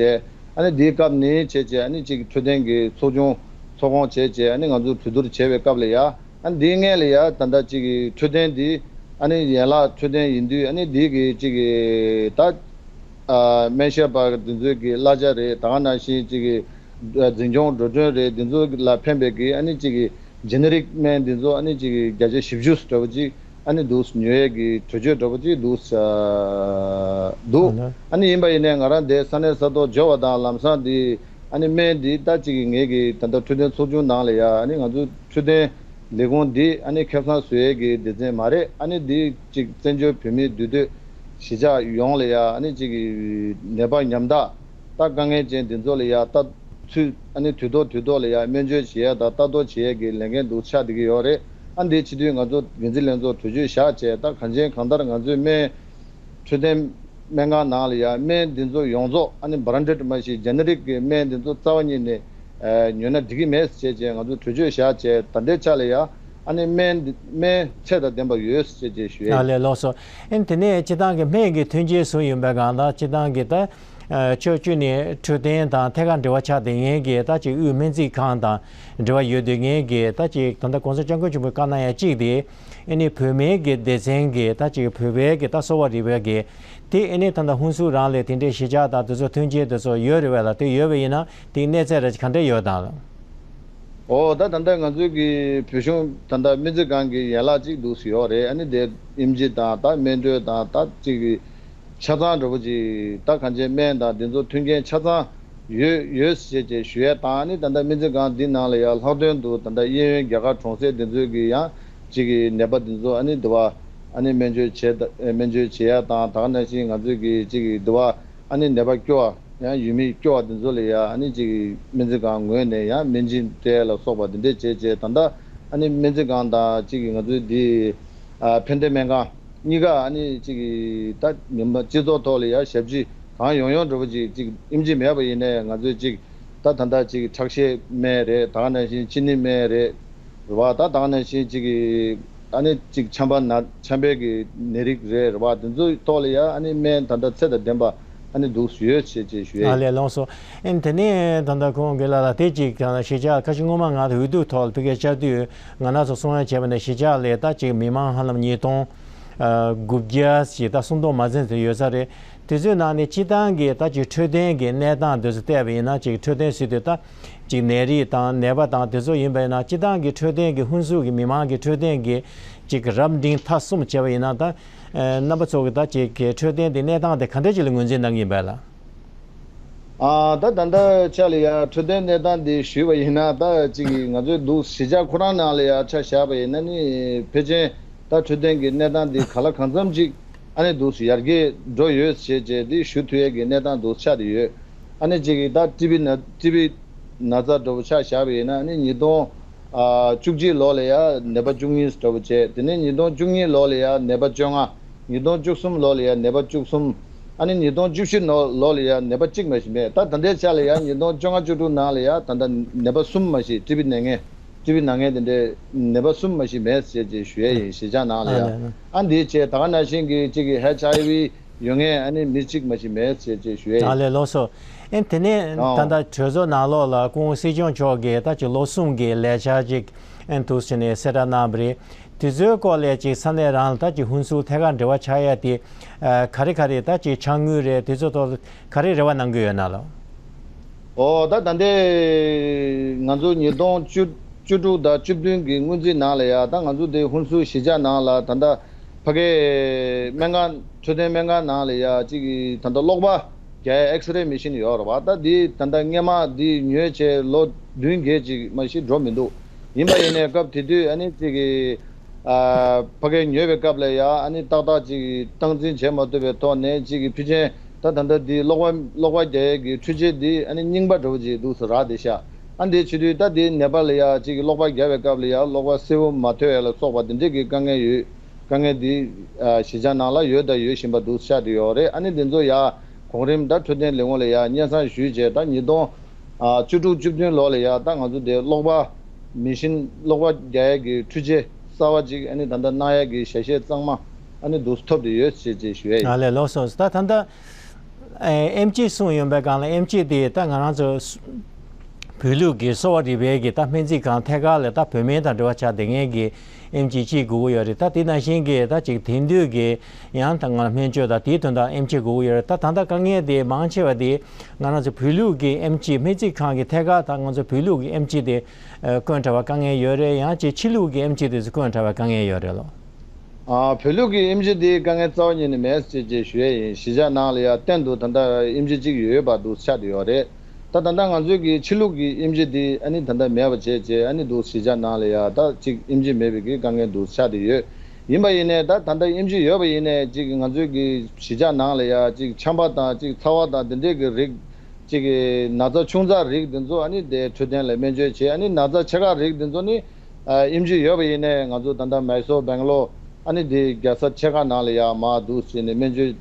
ཨ་ནི་དེའི་སྐབས་ནས་བྱས་བྱས་ཨ་ནི་ཅིག་འཕྲོད་བསྟེན་གྱི་ཚོགས་ཆུང་ཚོགས་ཁང་བྱས་བྱས་ཨ་ནི་ང་ཚོ་གྲོས་བསྡུར་བྱས་པའི་སྐབས་ལ་ཡ། ཨ་ནི་འདིའི་སྔོན་ལ་ཡ་ད་ལྟ་གཅིག་གི་འཕྲོད་བསྟེན་འདི་ཨ་ནི་ཡན་ལག་འཕྲོད་བསྟེན་ཡིན་དུས་ཨ་ནི་འདི་གི་གཅིག་གི་ད་ ཨ་སྨན་ཞབས་པ་འདི་ཚོའི་གི་གླ་ཆ་རེད། ད་ག་ནང་བཞིན་ཅིག་གི་འཛིན་སྐྱོང་འགྲོ་གྲོན་རེད། འདི་ཚོ་ལ་ཕན་པའི་གི་ཨ་ནི་ཅིག་གི་ཇེ་ནེ་རིག་སྨན་འདི་ཚོ་ཨ་ནི་ཅིག་གི་བརྒྱ་ཆ་བཞི་བཅུ་འདྲ་བོ་ཅིག་ཨ་ནི་འདུག་ཉོ་ཡས་ཀྱི་གྲོས་ཆོད་འདྲ་བོ་ཅིག་འདུག་ཨ་འདུག་ཨ་ནི་ཡིན་པ་ཡིན་ནའི་ང་རང་འདིར་ས་གནས་ས་ཐོག་འབྱོར་བ་དང་ལམ་སང་འདི་ཨ་ནི་སྨན་འདི་ད་ཅིག་གི་ངེད་ཀྱི་ད་ལྟ་འཕྲོད་བསྟེན་ཚོགས་ཆུང་ནང་ལ་ཡ་ཨ་ནི་ང་ཚོ་འཕྲོད་བསྟེན་ལས་ཁུངས་འདི་ཨ་ནི་ཁེ་བཟང་བཟོ་ཡས་ཀྱི་སྡེ་ཚན་མ་རེད། ཨ་ནི་འདི་ཅིག་བཙན་བྱོལ་བོད་མིའི་འདུས་སྡོད་གཞིས་ཆགས་ཡོངས་ལ་ཡ་ཨ་ནི་ཅིག་གི་ནད་པ་ཉམ་ཐག་ད་དཀའ་ངལ་ཅན་འདི་ཚོ་ལ་ཡ་ད་ཚུད་ཨ་ནི་དུས་ཐོག་དུས་ཐོག་ལ་ཡ་སྨན་བཅོས་བྱེད་ཡས་དང་ལྟ་རྟོག་བྱེད་ཡས་ཀྱི་ལས་འགན་འདུག་ཆགས་བསྡད་ཀྱི་ཡོད་རེད། ཨ་འདི་ཕྱི་དུས་ང་ཚོ་འགན་འཛིན་ལྷན་ཚོགས་གྲོས་ཆོད་བཞག་བྱས་ད་གང་ཅན་གང་ལྟར་ང་ཚོའི་སྨན་འཕྲོད་བསྟེན་སྨན་ཁང་ནང་ལ་ཡ་སྨན་འདི་ཚོ་ཡོངས་རྫོགས་ཨ་ནི་བྷ་རན་ཌེཌ་མ་ཞིག་ཇེ་ནེ་རིག་གི་སྨན་འདི་ཚོ་རྩ་བ་ཉིད་ནས་ཨ་ཉོས་ན་འགྲིག་གི་མེད་ཟེར་བྱས་ང་ཚོ་གྲོས་ཆོད་བཞག་བྱས་ད་ལྟའི་ཆ་ལ་ཡ་ཨ་ནི་སྨན་འདི་སྨན་ཚད་དང་ལྡན་པ་ཡོད་ཟེར་བྱས་ཞུ་ཡས་ཡིན། ལགས་ལགས་སོ། ཨ་ནི་དེ་ནས་སྤྱིར་བཏང་གི་སྨན་གྱི་ཐོན་སྐྱེད་སུ་ཡིན་པའི་སྒང་དང་སྤྱིར་བཏང་གི་ད་ཨ་ཕྱོགས་བཅུ་ནས་འཕྲོད་བསྟེན་དང་ཐད་ཀར་འབྲེལ་བ་ཆགས་བསྡད་མཁན་གྱི་ད་ཅིག་དབུས་སྨན་རྩིས་ཁང་དང་འབྲེལ་བ་ཡོད་བསྡད་མཁན་གྱི་ད་ཅིག་ད་ལྟ་༸གོང་ས་༸སྐྱབས་མགོན་ཆེན་པོས་བཀའ་གནང་ཡ་གཅིག་དེ། ཨ་ནི་བོད་སྨན་གྱི་སྡེ་ཚན་གྱི་ད་ཅིག་བོད་པའི་གི་ད་གསོ་བ་རིག་པའི་གི་དེ་ཨ་ནི་ད་ལྟ་ཧུན་སུར་རང་ལ་དེ་འདྲའི་གཞིས་ཆགས་དང་དེ་ཚོ་མཐུན་རྐྱེན་དེ་ཚོ་ཡོད་རེད་པས་ལགས། དེ་ཡོད་པ་ཡིན་ན་དེའི་གནས་ཚད་ར་ཅིག་ག་འདྲ་ཡོད་དང་ལགས། ཨོ་ད་ད་ལྟ་ང་ཚོའི་གི་བོད་གཞུང་ད་ལྟ་སྨན་རྩིས་ཁང་གི་ཡན་ལག་ཅིག་འདུག་སེ་ཡོད་རེད། ཨ་ནི་དེ་ཨེམ་ཆི་དང་ད་སྨན་སྤྲོད་དང་ད་ཅིག་གི་ཆ་ཚང་འདྲ་པོ་ཅིག་ད་གང་ཅན་སྨན་དང་འདི་ཚོ་མཐུན་རྐྱེན་ཆ་ཚང་ཡོད་ཡོད་ཟེར་བྱས་ཞུ་ཡས་དང་། ཨ་ནི་ད་ལྟ་སྨན་རྩིས་ཁང་འདི་ནང་ལ་ཡང་ལྷག་དོན་དུ་ད་ལྟ་གཡས་གཡོན་རྒྱ་གར་གྲོང་གསེབ་འདི་ཚོའི་གི་ཡང་ཅིག་གི་ནད་པ་འདི་ཚོ་ཨ་ནི་དུ་བ་ཨ་ནི་སྨན་བཅོས་བྱེད་ད་སྨན་བཅོས་བྱེད་ཡས་དང་། ད་ག་ནང་བཞིན་ང་ཚོའི་གི་ཅིག་གི་དུ་བ་ཨ་ནི་ནད་པ་སྐྱོ་བ་ཡང་ཡུལ་མི་སྐྱོ་བ་འདི་ཚོ་ལ་ཡང་ཨ་ནི་ཅིག་གི་སྨན་རྩིས་ཁང་ངོས་ནས་ཡང་སྨན་སྦྱིན་སྤྲད་ལ་སོགས་པ་འདི་འདྲས་བྱས་བྱས་ད་ལྟ་ཨ་ནི་སྨན་རྩིས་ཁང་དང་ཅིག་གི་ང་ཚོའི་འདི་ཨ་ཕན་བདེ་སྨན་ཁང་གཉིས་ཀ་ཨ་ནི་ཅིག་གི་ད་ཉམས་པ་སྤྱི་ཚོགས་ཐོག་ལ་ཡང་ཞབས་ཕྱི་གང་ཡོང་ཡོང་འདྲ་པོ་ཅིག་ཅིག་ཨེམ་ཆི་མེད་པ་ཡིན་ནའི་ང་ཚོས་ཅིག་ད་ད་ལྟ་ཅིག་ཁྲག་ཤེད་སྨན་རེད། ད་ག་ནང་བཞིན་ཅི་ནི་སྨན་རེད། རེད་བ། ད་ད་ག་ནང་བཞིན་ཅིག་གི་ཨ་ནི་ཅིག་ཆམ་པ་ན་ཆམ་པའི་གི་ནད་རིགས་རེད། རེད་བ། དེ་ཚོའི་ཐོག་ལ་ཡ་ཨ་ནི་སྨན་ད་ལྟ་ཚད་དང་ལྡན་པ་ཨ་ནི་འདུག་ཡོད་ཅེས་ཅེས་ཞུ་ཡས་ཨ་ཡིན། ལས་ལོངས་སོ། ཨ་ནི་དེ་ནས་ད་ལྟ་ཁོང་གི་ལ་ལ་དེ་ཅིག་གཞིས་ཆགས་ཁ་ཤས་སྔོན་མ་ང་ཚོ་འོས་བསྡུ་ཐོག་ལ་ཕ་གིར་བཅར་དུས་ང་རང་ཚོ་གསུང་ཡ་བྱས་པ་ནས་གཞིས་ཆགས་ལ་ད་ཅིག་མི་མང་ཧ་ལམ་ཉིས་སྟོང་དགུ་བརྒྱ་ཞིག་ད་སུམ་སྟོང་མ་ཟིན་ཙམ་ཡོད་ས་རེད། དེ་ཚོའི་ནང་ནས་སྤྱིར་བཏང་གི་ད་ཅིག་འཕྲོད་བསྟེན་གྱི་གནས་སྟངས་དེ་ཚོ་བལྟས་པ་ཡིན་ན། ཅིག་འཕྲོད་བསྟེན་ཟེར་དུས་ད་ཅིག་ནད་རིགས་དང་ནད་པ་དང་དེ་ཚོ་ཡིན་པ་ཡིན་ན། སྤྱིར་བཏང་གི་འཕྲོད་བསྟེན་གྱི་ཧུན་སུར་གྱི་མི་མང་གི་འཕྲོད་བསྟེན་གྱི་ཅིག་རབ་འབྲིང་ཐ་གསུམ་བྱས་པ་ཡིན་ན། ད་ཨ་རྣམ་པ་ཚོ་གི་ད་ཅིག་གི་འཕྲོད་བསྟེན་དེ་གནས་སྟངས་དེ་ག་འདྲ་ཅིག་ལ་ངོས་འཛིན་གནང་གི་ཡིན་པས་ལགས། ཨ་ད་ད་ལྟ་ཆ་ལ་ཡ་འཕྲོད་བསྟེན་གནས་སྟངས་འདི་ཞུས་པ་ཡིན་ན། ད་ཅིག་ང་ཚོའི་འདུག་གཞིས་ཆགས་ཁོ་རང་ནང་ལ་ཡ་ཆ་བཞག་པ་ཡིན་ན་ནི་ཕལ་ཆེར་ད་འཕྲོད་བསྟེན་གྱི་གནས་སྟངས་འདི་ག་ལ་གང་འཚམ་ཅིག་ཨ་ནི་འདུག་ཡར་རྒྱས་འགྲོ་ཡོད་ཅེས་བྱས་འདི་ཞུ་ཐུབ་ཡས་ཀྱི་གནས་སྟངས་འདུག་ཆགས་བསྡད་ཡོད། ཨ་ནི་ཅིག་ད་ཊི་བི་ན་ཊི་བི་ན་ཚ་འདྲ་པོ་ཆ་བཞག་པ་ཡིན་ན་ཨ་ནི་ཉིས་སྟོང་ཨ་བཅུ་གཅིག་ལོ་ལ་ཡ་ནད་པ་བཅུ་གཉིས་འདྲ་པོ་བྱས། དེ་ནས་ཉིས་སྟོང་བཅུ་གཉིས་ལོ་ལ་ཡ་ནད་པ་བཅོ་ལྔ། ཉིས་སྟོང་བཅུ་གསུམ་ལོ་ལ་ཡ་ནད་པ་བཅུ་གསུམ། ཨ་ནི་ཉིས་སྟོང་བཅུ་བཞི་ནོ་ལོ་ལ་ཡ་ནད་པ་གཅིག་མ་ཞིག་མེད། ད་ད་ལྟའི་ཆ་ལ་ཡ་ཉིས་སྟོང་བཅོ་ལྔ་བཅུ་དྲུག་ནང་ལ་ཡ་ད་ལྟ་ནད་པ་གསུམ་མ་ཞིག་ཊི་བི་ནད་ངན་ཊི་བི་ནད་ངན་དེ་འདྲའི་ནད་པ་གསུམ་མ་ཞིག་མེད་ཟེར་ཅེས་ཞུ་ཡས་ཡིན། གཞིས་ཆགས་ནང་ལ་ཡ་ཨ་ལས། ཨ་འདི་བྱས་ད་ག་ནང་བཞིན་གྱི་གཅིག་གི་ཨེཆ་ཨའི་ཝི་ཡོད་མཁན་ཨ་ནི་མི་གཅིག་མ་ཞིག་མེད་ཟེར་ཅེས་ཞུ་ཡས་ཨ་ཡིན། ལས་ལོ་སོ། ཨེ་དེ་ནས་ཨོ། ད་ལྟ་གྲོས་ཚོགས་ནང་ལོགས་ལ་སྐུ་ངོ་སྲིད་སྐྱོང་མཆོག་གིས་ད་ཅིག་ལོ་གསུམ་གྱི་ལས་འཆར་ཅིག་ཨེ་འདུག་ཟེར་ནས་གསལ་བསྒྲགས་གནང་བ་རེད། དེ་ཚོའི་སྐོར་ལ་ཅིག་ས་གནས་རང་ལ་ད་ཅིག་ཧུན་སུར་ཐད་ཀར་འབྲེལ་བ་ཆགས་ཡ་དེ་ཨ་ག་རེ་ག་རེ་ད་ཅིག་ཆ་དངུལ་རེད། དེ་ཚོ་ཐོག་ག་རེ་རེ་བ་གནང་གི་ཡོད་ན་ལོ། ཨོ་ད་ད་ལྟའི་ང་ཚོ་ཉིས་སྟོང་བཅུ་བཅུ་དྲུག་དང་བཅུ་བདུན་གྱི་སྔོན་རྩིས་ནང་ལ་ཡ་ད་ང་ཚོ་དེ་ཧུན་སུར་གཞིས་ཆགས་ནང་ལ་ད་ལྟ་ཕ་གའི་སྨན་ཁང་འཕྲོད་བསྟེན་སྨན་ཁང་ནང་ལ་ཡ་གཅིག་གི་ད་ལྟ་གློག་པ་རྒྱག་ཡ་ཨེགས་རེ་མེ་ཤིན་ཡོད་རེད་བ། ད་དེ་ད་ལྟ་སྔས་མ་དེ་ཉོས་བྱས་ལོ་བདུན་བརྒྱད་ཅིག་མ་ཞིག་འགྲོ་མི་འདུག་ཡིན་པ་ཡིན་ནའི་སྐབས་དེ་དུས་ཨ་ནི་གཅིག་གི་ཨ་ཕ་གིར་ཉོས་པའི་སྐབས་ལ་ཡ་ཨ་ནི་ཏག་ཏག་ཅིག་སྟངས་འཛིན་བྱེད་མ་ཐུབ་པའི་ཐོག་ནས་གཅིག་གི་ཕལ་ཆེར་ད་ད་ལྟ་འདི་གློག་པ་གློག་པ་རྒྱག་ཡས་ཀྱི་འཕྲུལ་ཆས་འདི་ཨ་ནི་རྙིང་པ་འདྲ་བོ་ཅིག་འདུག་སེ་རག་བསྡད་ཤག་ཨ་འདི་བྱེད་དུས་ད་འདི་ནད་པ་ལ་ཡ་གཅིག་གི་གློག་པ་རྒྱག་པའི་སྐབས་ལ་ཡ་གློག་པ་གསལ་པོ་མ་ཐོས་ཡ་ལ་སོགས་པ་འདི་འདྲས་ཀྱི་དཀའ་ངལ་ཡོད། དཀའ་ངལ་འདི་ཨ་གཞིས་ཆགས་ནང་ལ་ཡོད་དང་ཡོད་བཞིན་པ་འདུག་ཤག་དེ་ཡོད་རེད། ཨ་ནི་འདི་ཚོ་ཡ་གོང་རིམ་ད་འཕྲོད་བསྟེན་ལས་ཁུངས་ལ་ཡ་སྙན་སེང་ཞུས་བྱས་ད་ཉིས་སྟོང་ཨ་བཅུ་དྲུག་བཅུ་བདུན་ལོ་ལ་ཡ་ད་ང་ཚོ་དེ་གློག་པ་མེ་ཤིན་གློག་པ་རྒྱག་ཡས་ཀྱི་འཕྲུལ་ཆས་གསར་པ་ཅིག་ཨ་ནི་ད་ལྟ་གནང་ཡས་ཀྱི་ཞལ་བཞེས་གཙང་མ་ཨ་ནི་འདུག་ཐོབ་བསྡད་ཡོད་ཅེས་ཅེས་ཞུ་ཡས་ཡིན། ཨ་ལས་ལོ་སོ། ད་ད་ལྟ་ཨེམ་ཆི་གསུངས་ཡོད་པའི་སྒང་ལ་ཨེམ་ཆི་དེ་ད་ང་རང་ཚོ་ཕ་ བོད་ལུགས་ཀྱི་གསོ་བ་རིག་པའི་གི་ད་སྨན་རྩིས་ཁང་ཐད་ཀར་ལ་ད་བོད་སྨན་དང་འབྲེལ་བ་ཆགས་བསྡད་མཁན་གྱི་ཨེམ་ཆི་གཅིག་དགོས་ཀྱི་ཡོད་རེད། ད་དེ་ནང་བཞིན་གྱི་ད་ཅིག་དེང་དུས་ཀྱི་ཡང་ད་ང་སྨན་བཅོས་དང་དེའི་དོན་དག་ཨེམ་ཆི་དགོས་ཀྱི་ཡོད་རེད། ད་ད་ལྟ་དཀའ་ངལ་དེ་མང་ཆེ་བ་དེ་ང་རང་ཚོ་བོད་ལུགས་ཀྱི་ཨེམ་ཆི་སྨན་རྩིས་ཁང་གི་ཐད་ཀར་ད་ང་ཚོ་བོད་ལུགས་ཀྱི་ཨེམ་ཆི་དེ་ཨ་བསྐོས་དྲགས་པ་དཀའ་ངལ་ཡོད་རེད། ཡང་ཅིག་ཕྱི་ལུགས་ཀྱི་ཨེམ་ཆི་དེ་ཚོ་བསྐོས་དྲགས་པ་དཀའ་ངལ་ཡོད་རེད་ལོ། ཨ། བོད་ལུགས་ཀྱི་ཨེམ་ཆི་འདི་དཀའ་ངལ་རྩ་བ་ཉིད་ནས་མེད་ཅེས་ཅེས་ཞུ་ཡས་ཡིན། གཞིས་ཆགས་ནང་ལ་ཡ་གཏན་དུ་ད་ལྟ་ཨེམ་ཆི་གཅིག་ཡོད་པ་འདུག་ཆགས་བསྡད་ཡོད་རེད། ད་ད་ལྟ་ང་ཚོའི་གི་ཕྱི་ལུགས་ཀྱི་ཨེམ་ཆི་འདི་ཨ་ནི་ད་ལྟ་མེད་པ་བྱས་བྱས་ཨ་ནི་འདུག་གཞིས་ཆགས་ནང་ལ་ཡ་ད་གཅིག་ཨེམ་ཆི་མེད་པའི་གི་དཀའ་ངལ་འདུག་ཆགས་བསྡད་ཡོད། ཡིན་པ་ཡིན་ནའི་ད་ད་ལྟ་ཨེམ་ཆི་ཡོད་པ་ཡིན་ནའི་གཅིག་ང་ཚོའི་གི་གཞིས་ཆགས་ནང་ལ་ཡ་གཅིག་ཆམ་པ་དང་གཅིག་ཚ་བ་དང་འདི་འདྲའི་གི་རིགས། གཅིག་གི་ན་ཚ་ཆུང་ཙག་རིགས་འདི་ཚོ་ཨ་ནི་དེ་འཕྲོད་བསྟེན་ལ་སྨན་བཅོས་བྱེད། ཨ་ནི་ན་ཚ་ཆེ་ཁག་རིགས་འདི་ཚོ་ནི་ཨ་ཨེམ་ཆི་ཡོད་པ་ཡིན་ནའི་ང་ཚོ་ད་ལྟ་མའི་སོར་སྦེང་ལོར་ཨ་ནི་དེ་རྒྱལ་ས་ཆེ་ཁག་ནང་ལ་ཡ་མར་འདུག་བྱས་ནས་སྨན་བཅོས་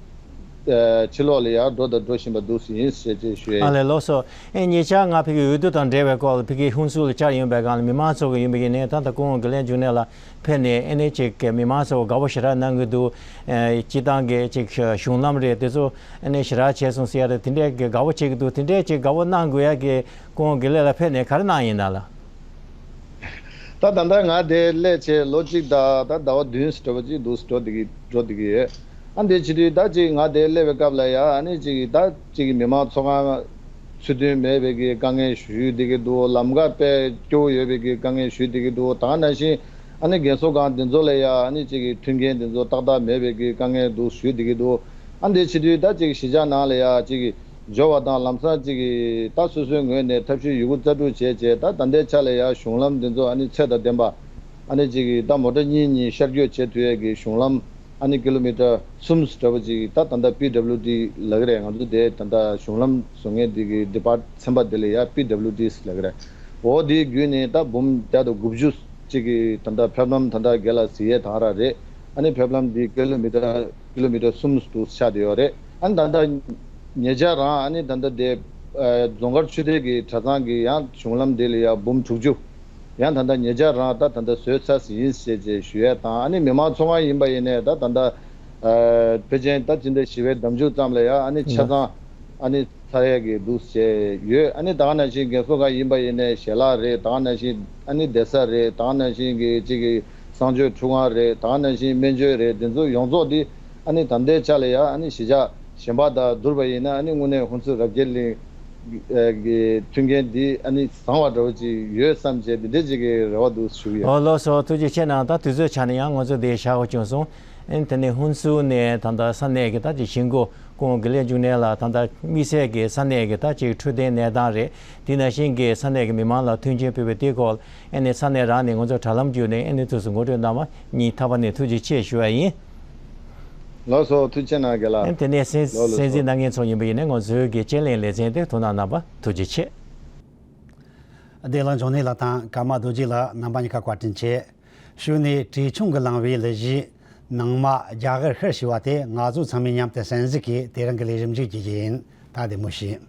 ཨ་ཕྱི་ལོགས་ལ་ཡ་འགྲོ་དང་འགྲོ་བཞིན་པ་འདུག་ཡིན་ཞེས་བཅས་ཞུ་ཡ་ཨ་ཡིན། ལས་ལོགས་སོ། ཨེ་ཉེ་ཆར་ང་ཕ་གི་འོས་བསྡུ་དང་འབྲེལ་བའི་སྐོར་ལ་ཕ་གི་ཧུན་སུར་ལ་བཅར་ཡོང་བའི་སྒང་ལ་མི་མང་ཚོ་གི་ཡིན་པ་ཡིན་ནའི་ད་ལྟ་སྐུ་ངོ་དགེ་ལེགས་འབྱུང་གནས་ལགས་ཕེབས་ནས་ཨ་ནི་ཅིག་གི་མི་མང་ཚོ་དགའ་པོ་ཞེ་དྲག་གནང་གི་འདུག་ཨེ་སྤྱི་བཏང་གི་ཅིག་གཞུང་ལམ་རེད་དེ་ཚོ་ཨ་ནི་ཞེ་དྲག་བྱས་སོང་ཟེར་ཡ་རེད། དེ་འདྲའི་གི་དགའ་པོ་བྱེད་ཀྱི་འདུག་དེ་འདྲའི་ཅིག་དགའ་པོ་གནང་དགོས་ཡ་གི་སྐུ་ངོ་དགེ་ལེགས་ལགས་ཕེབས་ནས་ག་རེ་གནང་ཡིན་ད་ལགས། ད་ད་ལྟ་ང་དེ་སླེབས་བྱས་ལོ་གཅིག་དང་ད་ཟླ་བ་བདུན་འགྲོ་བ་གཅིག་འདུག་འགྲོ་བསྡད་ཀྱི་འགྲོ་བསྡད་ཀྱི་ཡོད། ཨ་འདི་བྱེད་དུས་ད་ཅིག་ང་དེ་སླེབས་པའི་སྐབས་ལ་ཡ་ཨ་ནི་ཅིག་ད་ཅིག་མི་མང་ཚོགས་ཁང་ཚུལ་མཐུན་མེད་པའི་གི་དཀའ་ངལ་ཞུ་བསྡད་ཀྱི་འདུག་ལམ་ཁ་དཔེ་སྐྱོ་བོ་ཡོད་པའི་གི་དཀའ་ངལ་ཞུ་བསྡད་ཀྱི་འདུག་དེ་ག་ནང་བཞིན་ཨ་ནི་རྒན་གསོ་ཁང་འདི་ཚོ་ལ་ཡ་ཨ་ནི་ཅིག་གི་མཐུན་རྐྱེན་འདི་ཚོ་ཏག་ཏག་མེད་པའི་གི་དཀའ་ངལ་འདུག་ཞུ་བསྡད་ཀྱི་འདུག་ཨ་འདི་བྱེད་དུས་ད་ཅིག་གཞིས་ཆགས་ནང་ལ་ཡ་ཅིག་གི་འབྱོར་བ་དང་ལམ་སང་ཅིག་གི་ད་སོ་སོའི་ངོས་ནས་ཐབས་ཤེས་ཡོད་རྒུ་རྩལ་སྤྲུགས་བྱས་བྱས་ད་ད་ལྟའི་ཆ་ལ་ཡ་གཞུང་ལམ་འདི་ཚོ་ཨ་ནི་ཚད་དང་ལྡན་པ་ཨ་ནི་ཅིག་གི་ད་མོ་ཊ་གཉིས་གཉིས་ཤར་བསྐྱོད་བྱེད་ཐུབ་ཡས་ཀྱི་གཞུང་ལམ་ཨ་ནི་ཀི་ལོ་མི་ཊར་གསུམ་འདྲ་པོ་ཅིག་ད་ད་ལྟ་པི་ཌབ་ལུ་ཌི་ལབ་ཀྱི་རེད། ང་ཚོ་དེ་ད་ལྟ་གཞུང་ལམ་བཟོ་མཁན་འདི་གི་ཌི་པཱརཊ་ཚན་པ་འདི་ལ་ཡ་པི་ཌབ་ལུ་ཌི་ལབ་ཀྱི་རེད། འོ་དེའི་བརྒྱུད་ནས་ད་འབུམ་བརྒྱ་དང་དགུ་བཅུ་ཅིག་གི་ད་ལྟ་ཕེབས་ལམ་ད་ལྟ་རྒན་ལགས་གཟིགས་ཡས་དེ་ག་རང་རེད། ཨ་ནི་ཕེབས་ལམ་འདི་ཀི་ལོ་མི་ཊར་ཀི་ལོ་མི་ཊར་གསུམ་དུ་ཆགས་བསྡད་ཡོད་རེད། ཨ་ནི་ད་ལྟ་ཉེ་ཆར་རང་ཨ་ནི་ད་ལྟ་དེ་ཨ་རྫོང་དཀར་ཆོས་སྡེ་གི་གྲྭ་ཚང་གི་ཡང་གཞུང་ལམ་དེ་ལ་ཡང་འབུམ་དྲུག་ཅུ་ཡང་ད་ལྟ་ཉེ་ཆར་རང་ད་ད་ལྟ་བཟོས་ཚར་ཡིན་ཞེས་ཅེས་ཞུ་ཡས་དང་། ཨ་ནི་མི་མང་ཚོགས་ཁང་ཡིན་པ་ཡིན་ནའི་ད་ད་ལྟ་ཨ་ཕལ་ཆེར་ད་སྤྱི་ཟླ་བཞི་པའི་ཟླ་མཇུག་ཙམ་ལ་ཡང་ཨ་ནི་ཆ་ཚང་ཨ་ནི་ཚར་ཡས་ཀྱི་འདུག་ཅེས་ཡོད། ཨ་ནི་ད་ག་ནང་བཞིན་རྒན་གསོ་ཁང་ཡིན་པ་ཡིན་ནའི་ཞལ་ལག་རེད། ད་ག་ནང་བཞིན་ཨ་ནི་བསྡད་ས་རེད། ད་ག་ནང་བཞིན་གྱི་གཅིག་གི་གསང་སྤྱོད་ཁྲུས་ཁང་རེད། ད་ག་ནང་བཞིན་སྨན་བཅོས་རེད། དེ་ཚོ་ཡོངས་རྫོགས་འདི་ཨ་ནི་ད་ལྟའི་ཆ་ལ་ཡ་ཨ་ནི་གཞིས་ཆགས་གཞན་པ་དང་བསྡུར་བ་ཡིན་ན་ཨ་ནི་དངོས་གནས་ཧུན་སུར་རབ་རྒྱས་གླིང་གི་མཐུན་རྐྱེན་འདི་ཨ་ནི་བཟང་བ་འདྲ་བོ་ཅིག་ཡོད་བསམ་བྱས་འདི་འདྲ་ཅིག་གི་རེ་བ་འདུག་ཞུ་གི་ཡོད། ཨོ་ལགས་སོ། ཐུགས་རྗེ་ཆེ་གནང་། ད་དུས་ཚོད་ཆ་ནས་ཡང་ང་ཚོ་འདི་ཞག་པོ་བྱུང་སོང་། ཨ་ནི་དེ་ནས་ཧུན་སུར་ནས་ད་ལྟ་ས་གནས་ཀྱི་ད་ཅིག་གཞིས་འགོ་སྐུ་ངོ་དགེ་ལེགས་འབྱུང་གནས་ལགས་ད་ལྟ་དམིགས་བསལ་གྱི་ས་གནས་ཀྱི་ད་ཅིག་འཕྲོད་བསྟེན་གནས་སྟངས་རེད། དེ་ནང་བཞིན་གྱི་ས་གནས་ཀྱི་མི་མང་ལ་མཐུན་རྐྱེན་ཕུལ་བའི་དེའི་སྐོར་ཨ་ནི་ས་གནས་རང་ནས་ང་ཚོ་དྲ་ལམ་བརྒྱུད་ནས་ཨ་ནི་དུས་སུ་ངོ་སྤྲོད་གནང་བ་ཉིད་ཐག་པ་ནས་ཐུགས་རྗེ་ཆེ་ཞུ་བ་ཡིན། ལགས་སོ། ཐུགས་རྗེ་གནང་རྒན་ལགས། ཨ་ནི་དེ་ནས་གསན་ལགས་ལགས་གསན་གཟིགས་གནང་མཁན་ཚོ་ཡིན་པ་ཡིན་ན་ང་ཚོའི་གི་དཔྱད་གླེང་ལེ་ཚན་དེ་ཐུགས་སྣང་གནང་བ་ཐུགས་རྗེ་ཆེ། བདེ་ལེགས་འབྱུང་གནས་ལགས་དང་ཀརྨ་རྡོ་རྗེ་ལགས་རྣམ་པ་གཉིས་ཀ་བཀའ་དྲིན་ཆེ། གཞུག་ནས་བྲེ་ཆུང་གིས་བླངས་པའི་གླུ་གཞས་ནང་མ་རྒྱ་གར་ཤར་ཞེས་པ་དེ་ང་ཚོ་ཚང་མས་མཉམ་དུ་གསན་གཟིགས་ཀྱིས་དེ་རིང་གི་ལས་རིམ་མཇུག་བསྒྲིལ་རྒྱུ་ཡིན། ད་བདེ་མོ་བྱོས།